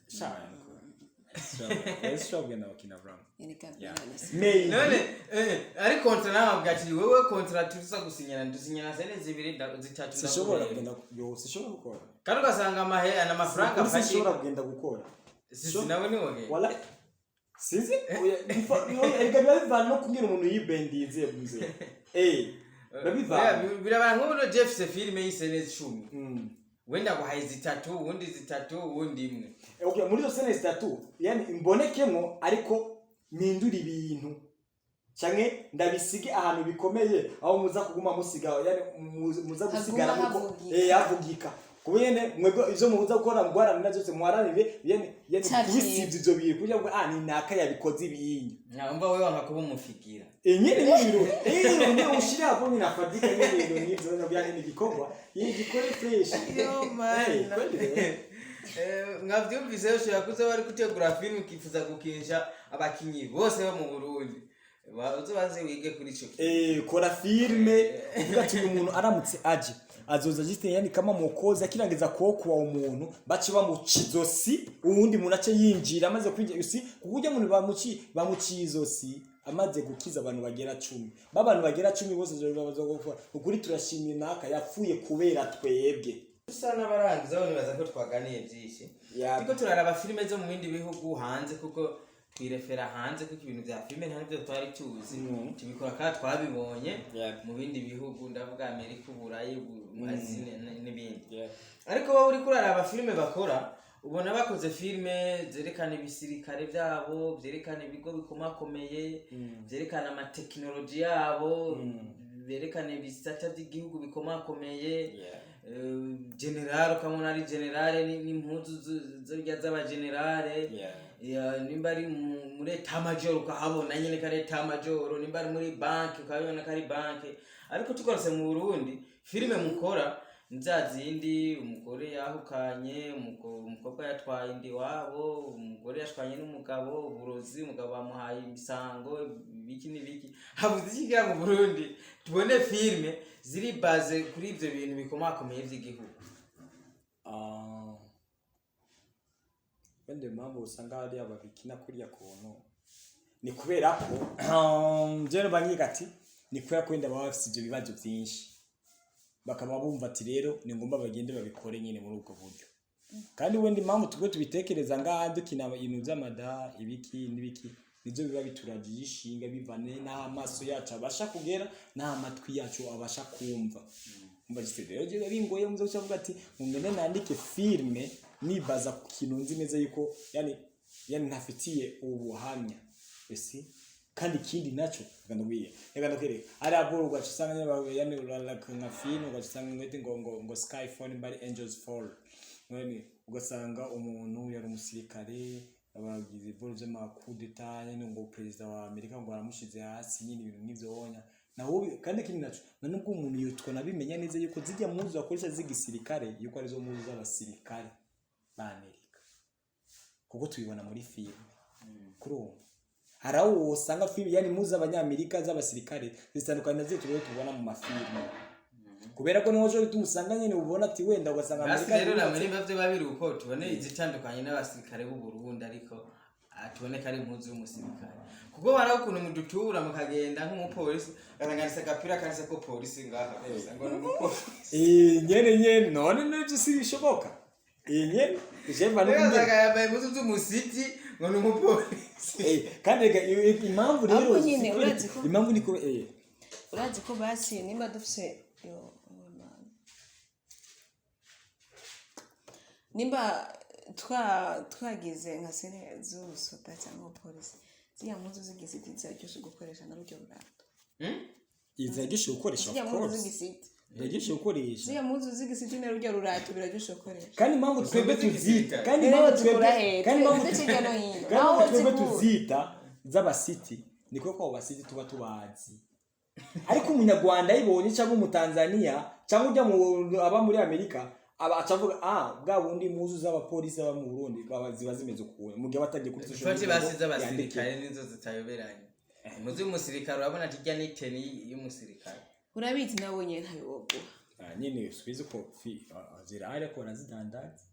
Sha, kugenda bakina Vram. Yereka. Maybe. None ari contrat nawe avuga ati wewe contrat tuza gusinyana, dusinyana scène zibiri zitatu Sishobora ndaguhemba. kugenda, yo, sishobora gukora. Kandi ugasanga amahe amafaranga. Kuri sishobora kugenda gukora. Sisi nawe ntiwogenda? Wala sinzi. Oya, erega biba bivana no kubwira umuntu yibendinze mzee. Biba bivana. Oya, birabana nk'ubu no Jeff se filime y'i scène 10, wenda guhaye zitatu, uwundi zitatu, uwundi imwe. Okay, muri izo scène zitatu, yani mbonekemo, ariko mpindura ibintu canke ndabisige ahantu bikomeye, aho muza kuguma musiga, yani muza gusigara Haguma muko havugika. Havugika kuba nyene mwebwe ivyo muza gukora mugwaranira byose, muharanire yani Ca kubisibya ivyo bintu kugira ngo ni naka yabikoze ibinyi. Nyamba wewe wanga kuba umufigira. Nyene n'ibintu nyene ushire hapo nyine afadika nyene ibintu nk'ivyo nyene yani ni igikorwa gikore fresh. Yo, mana. Kweli rero. Mwavyumvise, ushobora kuza bari gutegura filime ukifuza gukinisha abakinyi bose bo mu Burundi. Uzobanze wige kuri ico kintu. Kora filme uvuga ati uyu muntu aramutse aje azoza agite yani kama mukozi akirangiza kuokoa umuntu, bace bamuca izosi, uwundi muntu ace yinjira. Amaze kwinjira usi kuko ujya muntu bamuciye izosi, amaze gukiza abantu bagera 10, babantu bagera 10 bose bazogukora ukuri, turashimira naka yapfuye kubera twebwe. Dusa n'abarangiza aho, nibaza ko twaganiye byinshi. Turiko turaraba filime zo mu bindi bihugu hanze, kuko twirefera hanze, kuko ibintu vya filime nta nivyo twari tuzi, tubikora kandi twabibonye mu bindi bihugu, ndavuga Amerika, Uburayi, Azi n'ibindi. Ariko wowe uriko uraraba filime bakora, ubona bakoze filime zerekana ibisirikare byabo, byerekana ibigo bikomakomeye, byerekana amatekinoloji yabo, berekana ibisata by'igihugu bikomakomeye. General ukabona ari general n'impuzu zirya z'abagenerale. Ya, nimba ari muri état-major ukahabona nyine ko ari état-major, nimba ari muri banki ukabibona ko ari banki. Ariko tugarutse mu Burundi, filime mukora ni za zindi: umugore yahukanye, umukobwa yatwaye inda iwabo, umugore yashwanye n'umugabo, uburozi, umugabo bamuhaye imisango, ibiki n'ibiki. Habuze iki kugira mu Burundi tubone filime ziri basées kuri ibyo bintu bikomakomeye by'igihugu? Ah, wenda impamvu usanga hariya babikina kuriya kuntu ni kubera ko jewe banyiga ati ni kubera ko wenda baba bafise ivyo bibazo vyinshi, bakaba bumva ati rero ni ngombwa bagende babikore nyine muri ubwo buryo. Kandi wenda impamvu twe tubitekereza ngaha dukina ibintu vy'amada, ibiki n'ibiki, nivyo biba bituragiye ishinga bivane n'amaso yacu abasha kugera n'amatwi yacu abasha kumva. Umva gise rero jewe bingoye muze kuvuga ati ngende nandike filme nibaza ku kintu nzi neza yuko yani ntafitiye ubuhamya ese. Kandi ikindi naco reka ndabwiye, reka ndakwereka ari abo ugaca usanga nyine yani uraraka nka filme, ugaca usanga ngwete ngo Skyfall, mbari Angels Fall. None ugasanga umuntu yari umusirikare, abagize iboro vy'ama coup d'état nyene, ngo perezida wa Amerika ngo aramushize hasi nyine, ibintu nk'ivyo wonya naho. Kandi ikindi naco, na nubwo umuntu yotwa nabimenya neza yuko zijya muzu bakoresha z'igisirikare, yuko arizo muzu z'abasirikare ba Amerika, kuko tubibona muri filme. Kuri ubu hari aho usanga filme yani muzu z'abanyamerika z'abasirikare zitandukanye na ziriya tubona mu mafilme. Kubera ko niho cyo bituma nyene ubona ati wenda ugasanga Basi Amerika rero yubatse. namwe nimba vyo babiri uko tubone izitandukanye n'abasirikare b'u Burundi, ariko tubone ko ari impuzu y'umusirikare, kuko hariho ukuntu mudutura mukagenda nk'umupolisi, ugasanga agapira kanditse ko polisi ngaha gusa, ngo ni umupolisi. Eh, nyene nyene, none nivyo si bishoboka. Eh, nyene jemba Rero n'ubundi ugasanga yambaye impuzu z'umusiti ngo ni umupolisi. Eh, kandi rega impamvu rero Ahubwo nyine urazi ko impamvu ni ko urazi ko basi nimba dufise yo, oh, man. Nimba twagize nka sene z'ubusoda cyangwa polisi, ziriya mpuzu z'igisiti ziraryoshe gukoresha na ruryo rurato. Ziraryoshe gukoresha, of Ziriya mpuzu course. z'igisiti, Ziraryoshe gukoresha. Ziriya mpuzu z'igisiti na ruryo rurato biraryoshe gukoresha. Kandi impamvu twebwe tuzita, kandi Rero impamvu zikura twebwe he? kandi impamvu Twebwe hirya no hino. kandi Naho impamvu twebwe zikura. tuzita z'abasiti ni kuko abo basiti tuba tubazi, ariko umunyarwanda ayibonye cyangwa umutanzania cyangwa ujya mu aba muri Amerika aba acavuga: "Ah, bwa bundi impuzu z'abapolisi baba mu Burundi baba ziba zimeze ukuntu", mu gihe batagiye kuri social Fati media ngo basi z'abasirikare yandike. nizo zitayoberanye. Impuzu y'umusirikare urabona ati irya ni teni y'umusirikare. Urabizi nawe nyine ntayo woguha. Ah, nyine subize ko zirahari ariko barazidandaza.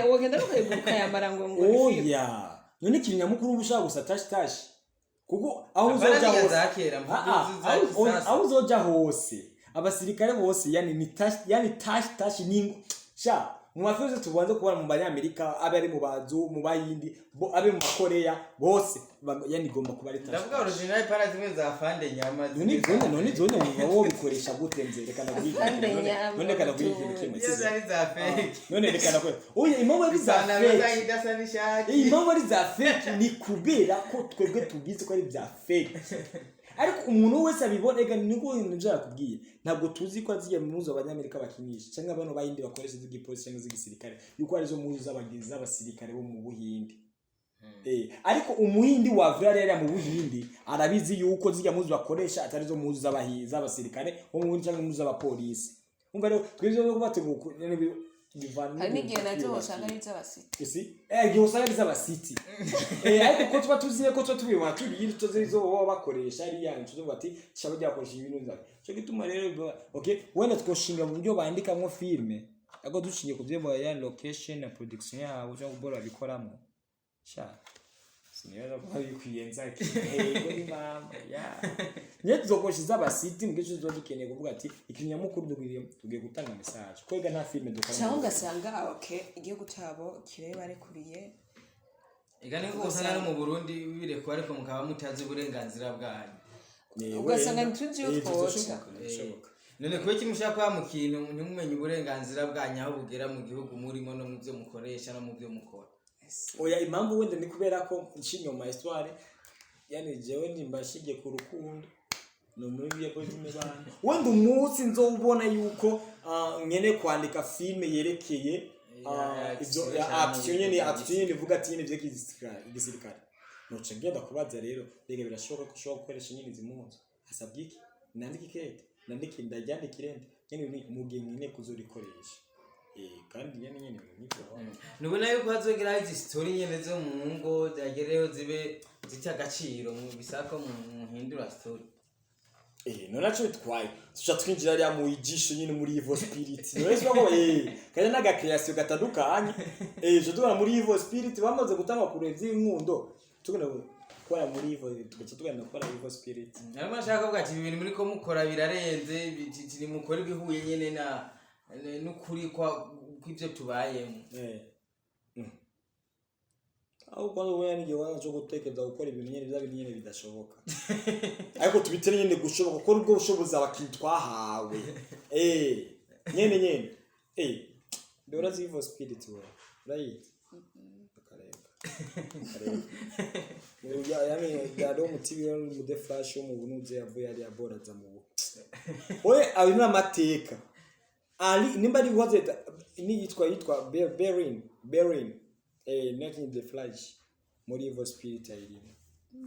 Wogenda ukayigura ukayambara ngo ni film. Oya, none ikintu nyamukuru uba ushaka gusa tashi tashi, kuko aho Apana uzoja ziriya hose za kera, mvuga Ah, ah, izi za kisasa. aho uzoja hose abasirikare bose yani ni tashi, yani tashi tashi ni sha mu mafilme tubanze kubona mu Banyamerika, abe ari mu bazu, mu Bayindi bo, abe mu Bakoreya bose yani igomba kuba ari tashi Ndavuga tashi. original para zimwe za fande nyama. None zone, none zone wumva wowe bikoresha gute? Mzee, reka ndakubwira ikintu Fande kimwe. None nyama, none reka ndakubwira ikintu kimwe. Iyo Sivyo? zari za fake. None reka ndakubwira, oya, impamvu ari za Ipantaro fake zanyu idasa n'ishati. Impamvu ari za fake ni kubera ko twebwe tubizi ko ari bya fake, ariko umuntu wese abibona ega niko ibintu byakubwiye, ntabwo tuzi ko ziriya mpuzu abanyamerika bakinisha cyangwa bano bayindi bakoresha z'igipolisi cyangwa z'igisirikare yuko arizo mpuzu z'abasirikare bo mu Buhinde. Ariko umuhindi wavura rero mu Buhindi arabizi yuko ziriya mpuzu bakoresha atari zo mpuzu z'abasirikare bo mu Buhindi cyangwa impuzu z'abapolisi. Umva rero twebwe no kubategura bivana Hari n'ibintu n'igihe nacyo twiyubakiye. usanga ari iz'abasiti. Isi igihe usanga ari iz'abasiti, ariko ko tuba tuziye ko tuba tubibona turi tuzi izo baba bakoresha ari yanyu, tuvuga ati shaba ryakoresha ibintu nzabe cyo gituma rero okay, wenda twoshinga mu buryo bandikamwo filme, ariko dushingiye ku byo ya location na production yabo cyangwa ubwo babikoramo, sha sinibaza ko bikwiye nzaki. Yego, ni mama ya niyo tuzokoresha iz'abasiti mu gihe tuzoba dukeneye kuvuga ati ikintu nyamukuru tugiye gutanga message, ko ega nta filme dukora mu Cyangwa Burundi. ugasanga okay, igihugu cyabo kirebarekuriye. Ega niko usanga no mu Burundi birekwa, ariko mukaba mutazi uburenganzira bwanyu. Ugasanga Wenda. ntituzi iyo twoca. Bizoshoboka, bizoshoboka. None kubera iki mushaka kuba mu kintu ntimumenye uburenganzira bwanyu aho bugera mu gihugu murimo no mu byo mukoresha no mu byo mukora? Oya, impamvu wenda ni kubera ko nci inyuma histoire, yani jewe ndimba nshingiye ku rukundo ni muri biye ko by'imibano, wenda umunsi nzobona yuko nkene kwandika filme yerekeye Ya, ivyo action ya cyangwa action nyene, ibya action nyene ivuga ati nyene vy'igisirikare, noce ngenda kubaza rero: mbega birashoboka ko ushobora gukoresha nyene izi mpuzu? Hasabwa iki? Nandike ikete, nandike, ndaryandikire nde nyene ni mu gihe nkeneye kuzorikoresha. Kandi nyene nyene ibintu nk'ivyo. Nubona yuko hazogeraho izi story nyene zo mu ngo zagereho zibe zita agaciro, bisaba ko muhindura story. Eh, none naco bitwaye tuca twinjira hariya mu ijisho nyine muri evil spirit, none siko ko kanya n'aga creation gatandukanye, je tubona muri evil spirit bamaze gutanga kure vy'inkundo, tugenda gukora muri evil, tugaca tugenda gukora evil spirit. Narimo nshaka kuvuga ati ibi bintu muri ko mukora birarenze, mukora ibihuye nyene na n'ukuri kwa kw'ivyo tubayemo. Aho kwanza ubona n'igihe kwanza cyo gutekereza gukora ibintu nyene bya bintu nyene bidashoboka, ariko tubitere nyene gushoboka kuko ubwo bushobozi abakinyi twahawe nyene nyene. Mbere urazi evil spirit? Wewe urayizi? Akareka akareka. Yani yari umutibi wo mu The Flash wo mu bunuze yavuye hariya boraza mu oye ayo ni amateka ali nimba ari waze ni yitwa Berin nakinye The Flash muri Evil Spirit ayirimo,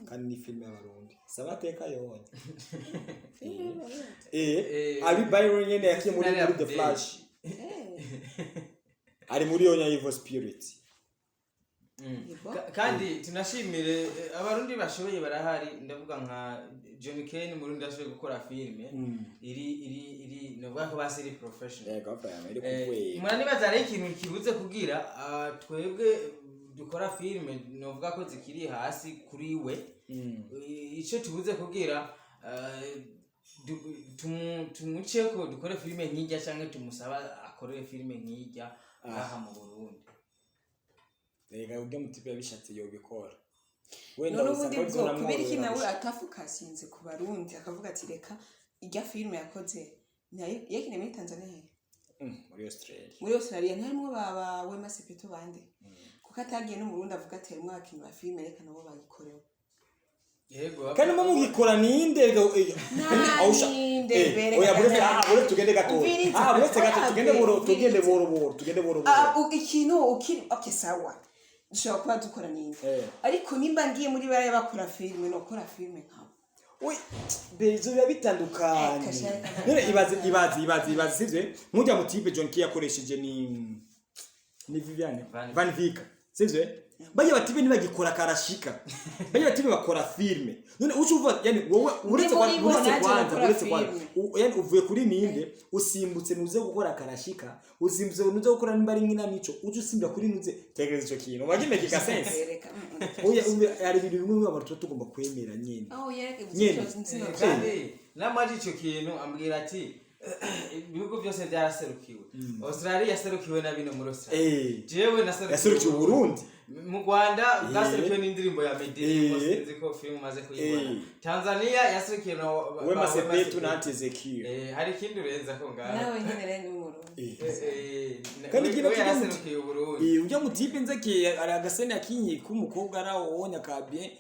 kandi ni filime y'abarundi, si amateka yonye. Ali Byron nyene yakiye muri Nari muri The update. Flash, ari muri yonya Evil Spirit. Yego. Kandi tunashimire abarundi bashoboye barahari. Ndavuga nka John Kane, murundi ashoboye gukora filime iri novuga ko basi iri professional. Yego, vraiment, iri ku rwego. Muranibaza rero ikintu kibuze kugira twebwe dukora filime novuga ko zikiri hasi kuri we. Ico tubuze kugira tumuceko dukore filime nk'ijya canke tumusaba akorere filime nk'ijya ngaha mu Burundi. Rega urya mutipe yabishatse yobikora. Wenda None usanga ubundi bwo kubera iki nawe bizonamworohera. atafokasinze ku Barundi, akavuga ati reka ijya filime yakoze yakiniye muri Tanzania he? Muri Australia. Muri Australia ntarimwo ba Wema Sepetu bande? Kuko atagiye no mu Burundi avuga ati harimwo abakinyi ba filime, reka nabo bayikoreho. Yego. Kandi mo mugikora ninde? Nta ninde, bereka Oya, buretse nta- buretse tugende gato. Umviriza. Buretse gato, tugende Oya, boro, tugende umviriza. boro boro, tugende boro boro. Ikintu ukiri okay, sawa, dushobora kuba dukora ninde, ariko nimba ngiye muri bariya bakora filime, nokora filime nkabo. Ui, bezo biba bitandukanye. Kashaka. None ibaze, ibaze, ibaze, ibaze, sivyo? Nk'urya mutipe John Key yakoresheje ni Viviane Van- Van Vika, sivyo? Bajya batipe ntibagikora karashika, bajya batipe bakora filme. None uca uva, yani wowe uretse kwa muri bo uretse naje kwanza gukora uretse kwanza filme. Yani uvuye kuri ninde, usimbutse nuze gukora karashika, usimbutse nuze gukora nimba ari nk'inamico, uca usimbira kuri nuze. Tegereza, ico kintu wagimeke sense. Bereka Oya, hari ibintu bimwe bimwe abantu tuba tugomba kwemera nyene. Aho yereka. Nyene. Kandi namaje ico kintu ambwira ati ibihugu byose byaraserukiwe. Australia yaserukiwe na bino muri Australia. Jewe naserukiwe. Yaserukiye Uburundi. Mu Rwanda bwaserukiwe n'indirimbo ya Meddy. Sinzi ko filime umaze kuyibona. Tanzania yaserukiwe na Wema Sepetu na Ezekiel. Hari ikindi urenza ko ngaho. Nawe nyene rero ni Umurundi. Kandi We kino we kijya mu- yaraserukiye Uburundi. Ujya mutipe nzeke ari agasene akinyi k'umukobwa arawonye ka bien,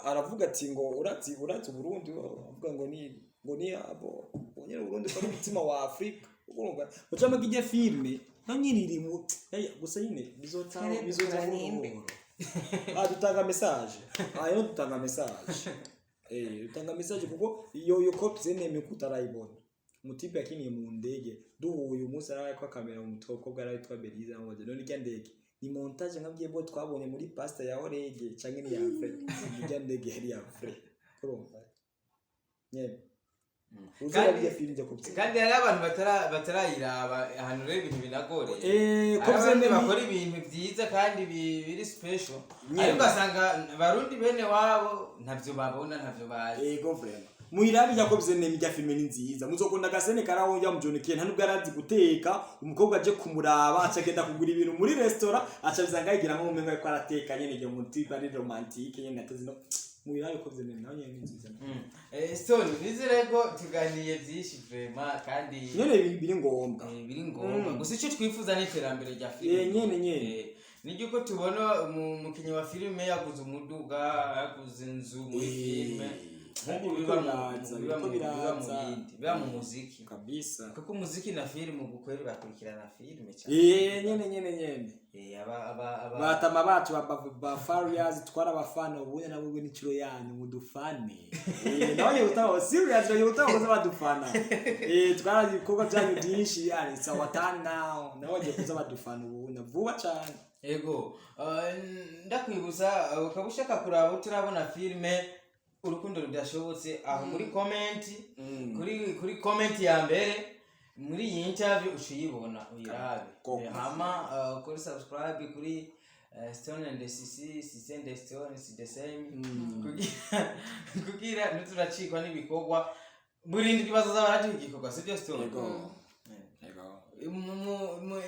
aravuga ati ngo urazi Uburundi, avuga ngo ni abo nyene Uburundi ko ari umutima wa Afrika. Urumva ucama kijya filme na nyine iri mu gusa nyine bizota Twere bizota dukora nimbe. buhoro. Dutanga message, yo dutanga message, dutanga message kuko iyo copy zeneme kutarayibona. Umutipe yakiniye mu ndege duhuye umunsi araye ko kamera mu mutwe ko bwari twa Belize aho none irya ndege ni montage nkabwiye bo twabonye muri pasta ya Orege canke ni ya vrai? Irya ndege yari ya vrai, urumva nyene uzarabye filime njya kubye. Kandi hari abantu batarayiraba ahantu rero ibintu binagoreye. Ko Hari abarundi vyene bakora ibintu byiza kandi biri special, Nyene. ariko ugasanga abarundi bene wabo ntavyo babona, ntavyo bazi. Ego, vraiment, muirabi yakoze nemi rya filime ni nziza, muzokunda agasene karaho njya mu John Kane nta nubwo arazi guteka. Umukobwa aje kumuraba aca agenda kugura ibintu muri restaurant, aca bizanga yigira nko umengo ariko arateka nyene igihe mu type ari romantique nyene atazi no muirabi yakoze nemi naho nyene ni nziza. Stone, nizere ko tuganiye byinshi vraiment kandi nyene biri ngombwa. Biri ngombwa. Gusa icyo twifuza ni iterambere rya filime. Nyene nyene. Niryo uko tubona umukinnyi wa filime yaguze umuduga, yaguze inzu muri filime, kandi nk'uko biriko biba biraza, biba biriko biba mu biraza. bindi, biba mu muziki. Kabisa. Kuko umuziki na filime ubu kweri bakurikirana filime cyane. Nyene nyene nyene. Aba Batama bacu ba Farias twarabafana, ubunya nabo n'icuro yanyu mudufane. Nawe utaho serious nawe utaho kuza badufana. Twara ibikorwa byanyu byinshi, yani it's our turn now, nawe bagiye kuza badufana ubunya vuba cyane. Ego, ndakwibutsa, ukaba ushaka kuraba uturabona filime Urukundo Rudashobotse, aho muri comment, kuri comment ya mbere muri iyi interview ucuyibona uyirabe. Koko. Hama kuri subscribe kuri Stone and CC, CC and Stone is the same, kugira ntituracikwa n'ibikorwa. Buri ndwi bazoza baraduha igikorwa, sibyo Stone? Ego. Ego.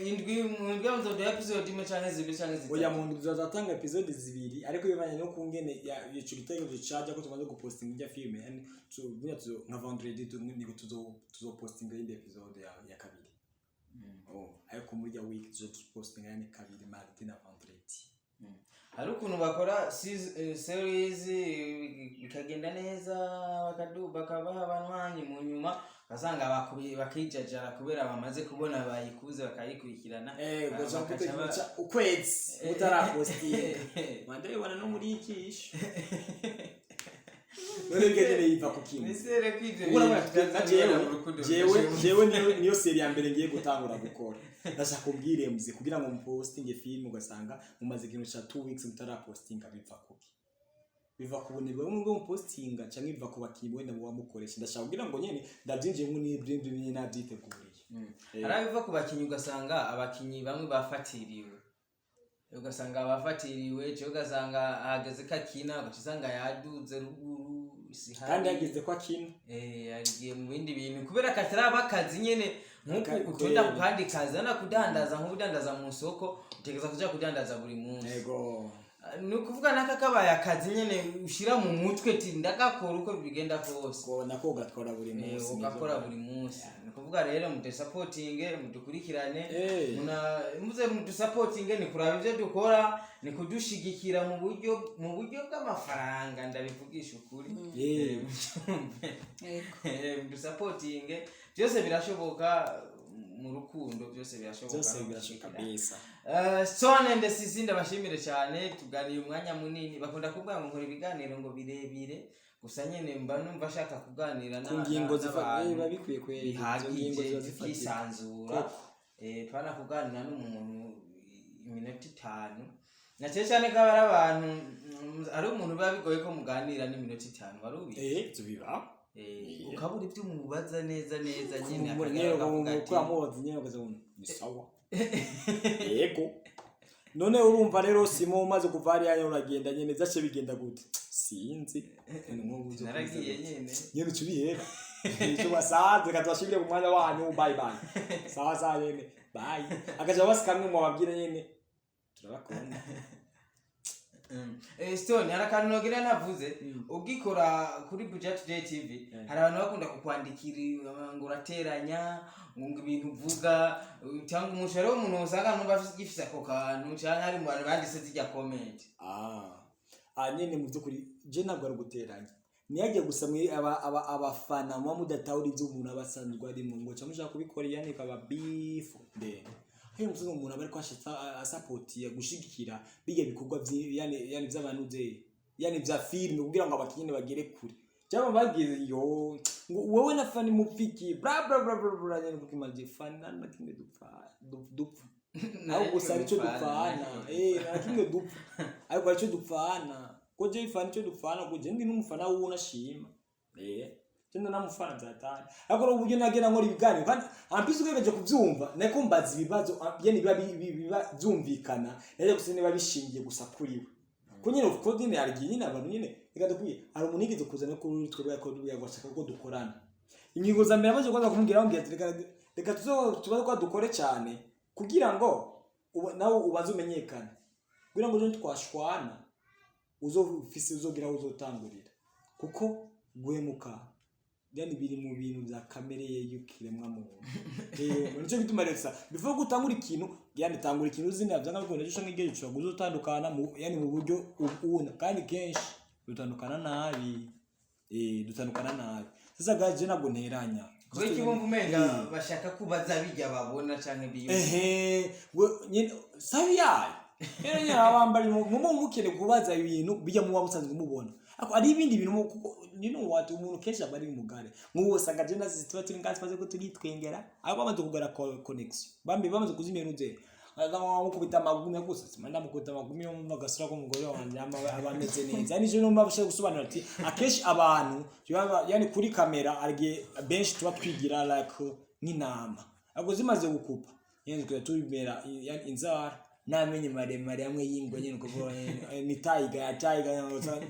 Indwi mu ndwi bazoduha episode imwe canke zibiri canke zitatu. Oya, mu ndwi tuzatanga episode zibiri, ariko bivanye no kungene ya ico gitekerezo caje ko tumaze gupostinga ijya filme, yani bunya tuzo nka vendredi niko tuzopostinga indi episode ya kabiri. Oh, ariko muri ya week tuzopostinga yani kabiri, mardi na vendredi. Hari ukuntu bakora series bikagenda neza, bakabaha abanywanyi, mu nyuma ugasanga bakijajara kubera bamaze kubona bayikuze bakayikurikirana. Gusa bakaca ukwezi utarapostinga wandabibona no muri ikisho. None bwe nyene yiva ku kintu. Nizere ko ivyo Ubwo urabona bintu na jewe bitazobera mu rukundo jewe rudashoboka. Jewe niyo série ya mbere ngiye gutangura gukora. Ndashaka kubwire muze kugira ngo mupostinge film, ugasanga mumaze ikintu ca 2 weeks mutarapostinga. Biva kuki? Biva ku bunebwe bumwe bwo mupostinga, canke biva ku bakinyi wenda muba mukoresha? Ndashaka kugira ngo nyene ndavyinjiyemo n'ibyo nyene navyiteguriye. Hari abiva ku bakinyi, ugasanga abakinyi bamwe bafatiriwe, ugasanga bafatiriwe, cyangwa ugasanga ahageze ko akina, ugaca usanga yaduze ruguru si Kandi hari. Yageze ko akina. Yagiye mu bindi bintu kubera kataraba akazi nyene nk'uku utonda ku kandi kazi ana kudandaza, nk'ubudandaza mu isoko, utegereza kuja kudandaza buri munsi. Ni ukuvuga naka kabaye akazi nyene ushira mu mutwe ti ndagakora uko bigenda kose. Ko nako gatwara buri munsi. Ugakora buri munsi. Ni ukuvuga rero mudusapotinge, mudukurikirane. Muze mudusapotinge, ni kuraba ivyo dukora, ni kudushigikira mu buryo bw'amafaranga, ndabivugisha ukuri. Mubyumve. Yego. Mudusapotinge, byose birashoboka mu rukundo, byose birashoboka. Byose no birashoboka gushigikira. Kabisa. Stone and Sisi, ndabashimire cyane, tuganiye umwanya munini. Bakunda kuvuga ngo nkora ibiganiro ngo birebire, gusa nyene mba numva ashaka kuganira Ku ngingo n'abantu biba bikwiye kweri, izo ngingo bihagije, ziba zifatika. tukisanzura. Koko. Twana kuganira n'umuntu iminota 5, na cyane cyane ko aba ari abantu, ari umuntu biba bigoye ko muganira n'iminota 5, wari ubizi? Ivyo biba. Ukabura ibyo umubaza neza neza nyine, nyine akagera akavuga ati kuramubaza nyine ukaza ngo ni sawa, yego. None urumva rero Simo, umaze kuva hariya nyene uragenda nyene, vyaciye bigenda gute? Sinzi. None nk'ubu uzo Naragiye kubiza gute? nyene. Nyene uca ubiheba ico basanze. Reka tubashimire ku mwanya wanyu. Bye bye. Sawa sawa nyene, bye. Akaja basi kamwe mubabwire nyene, turabakunda. Stone, hari akantu nogira ntavuze. Ugikora kuri Buja Today TV, hari abantu bakunda kukwandikira ngo urateranya, ngo ibintu uvuga, cyangwa umuntu, hariho umuntu usanga numva gifise ako kantu, cyangwa hari mu bantu banditse zijya comment. Ah, nyene mu by'ukuri je ntabwo ari uguteranya, ntiyajye gusa mwe aba abafana muba mudatahura ibyo umuntu aba asanzwe arimo, ngo cyangwa mushaka kubikora yani ikaba beef ndende. Hari umusozi umuntu aba ariko asapotiye gushigikira bijya bikorwa yani by'abantu ze, yani bya filime, kugira ngo abakinyi bagere kure, cyangwa bagize yo ngo wowe na fani mupfiki bla bla bla bla bla nyene, kuko imaje fani na kimwe dupfa dupfa aho gusa aricyo dupfana, nta kimwe dupfa, ariko aricyo dupfana, ko je ifana icyo dupfana, ko je ndi n'umufana wuwo nashima, je ndamufana byatari. Ariko rero uburyo nagenda nkora ibiganiro, kandi ampisi ugerageje kubyumva, nako mbaza ibibazo, yani biba biba byumvikana naje gusa niba bishingiye gusa kuri we, ko nyine of course nyine hari igihe nyine abantu nyine, reka dukwiye, hari umuntu yigeze kuzana kuri twebwe ko ashaka ko dukorana. Ingingo za mbere amaze kubanza kumubwira, amubwira ati reka tuzo tubaze ko dukore cyane kugira ngo nawe ubanze umenyekane, kugira ngo ejo twashwana uzofise uzogira aho uzotangurira, kuko guhemuka yani biri mu bintu bya kamere ye y'ikiremwa muntu. Nicyo gituma rero sa before gutangura ikintu, yani tangura ikintu uzi neza byanga bikunda, ejo canke igihe ushobora kuzotandukana mu yani mu buryo ubuna, kandi kenshi dutandukana nabi, dutandukana nabi. Sasa gaje ntabwo nteranya. Kubera iki bumva umenga bashaka kubaza bijya babona canke biyumva? Ehe, we nyene sabi yayo rero nyene abambari mu mukene kubaza ibintu bijya muba musanzwe mubona, ariko ari ibindi bintu kuko you know what, umuntu kenshi aba ari mugare nk'ubu usanga je nazi tuba turi ngazi tumaze ko turitwengera, ariko bamaze kugara connection, bambi bamaze kuzimya nuze mukubita amagumi gusa, sima ndamukubita amagumi yo mu gasura k'umugore wanje aba ameze neza. Ni je numva bashaka gusobanura ati akenshi abantu yani kuri kamera arigihe benshi tuba twigira like nk'intama, ariko zimaze gukupa nyene tukajya tubimera yani inzara n'amenyo maremare amwe y'ingwe nyene, kuvuga ni tiger ya tiger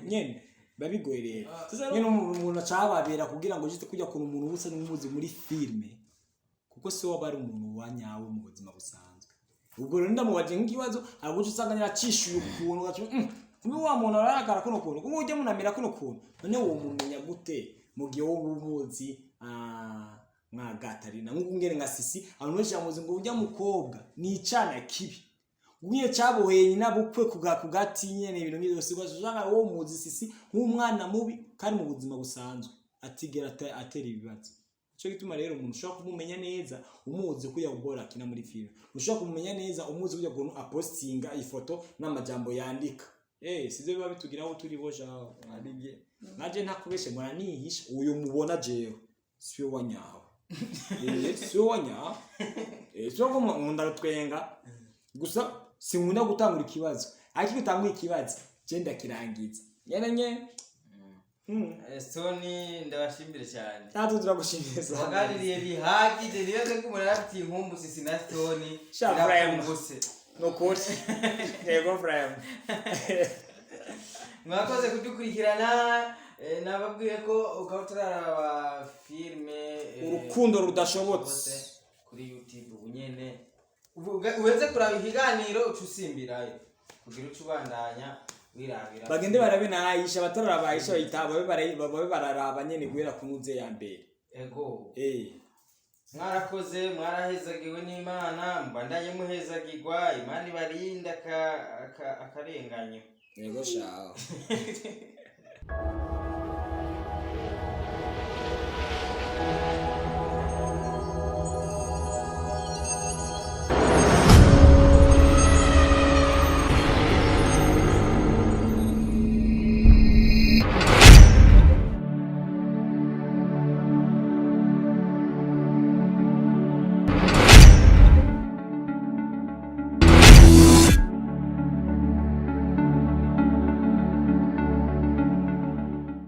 nyene, biba bigoye rero. Sasa nyene umuntu acababera kugira ngo jite kujya kuntu umuntu usa n'umuzi muri filme, kuko si waba ari umuntu wa nyawe mu buzima busanzwe. Ubwo rero ndamubaje nk'ikibazo, hari uburyo usanga yaracishuye ukuntu ugaca kumbe wa muntu ararakara kuno kuntu, kumbe ujya munamira kuno kuntu. None uwo mumenya gute mu gihe wowe umuzi nka Gatarina, nk'uko ngene nka Sisi, abantu benshi bamuzi ngo ujya mukobwa ni icana kibi nyine cyaboheye nyina bukwe ku gati nyene, ibintu nk'ivyo byose. Usanga wowe muzi Sisi nk'umwana mubi, kandi mu buzima busanzwe atigera atera ibibazo. Nico gituma rero umuntu ushobora kumumenya neza umuzi ko yagora akina muri filime, ushobora kumumenya neza umuzi kujya kuntu apostinga ifoto n'amajambo yandika. Sivyo biba bitugira aho turi bo jaho aribye naje ntakubeshe muranihisha. Uyu mubona jewe siwe wa nyawe, siwe wa nyawe. Siwe ko nkunda twenga gusa, sinkunda gutangura ikibazo, ariko iyo utanguye ikibazo je ndakirangiza nyene nye. Stone, ndabashimire cyane. Natwe turagushimiye sana. Waganiriye bihagije. Niyo ko umuntu yarafitiye inkumbusi sina Stone. Sha, Irakumbuse. Nukuri yego, Frame. Mwakoze kudukurikirana. Nababwiye ko ukaba utararaba filime Urukundo rudashobotse. Kuri YouTube ubu nyene. Ubu uheze kuraba ikiganiro, uca usimbirayo kugira uce ubandanya wirabira. Bagende barabe na Aisha. Batararaba Aisha bayita babe babe bararaba nyene guhera ku nuze ya mbere. Ego. Mwarakoze, mwarahezagiwe n'Imana, mubandanye muhezagirwa. Imana ibarinda akarenganyo. Yego shaho.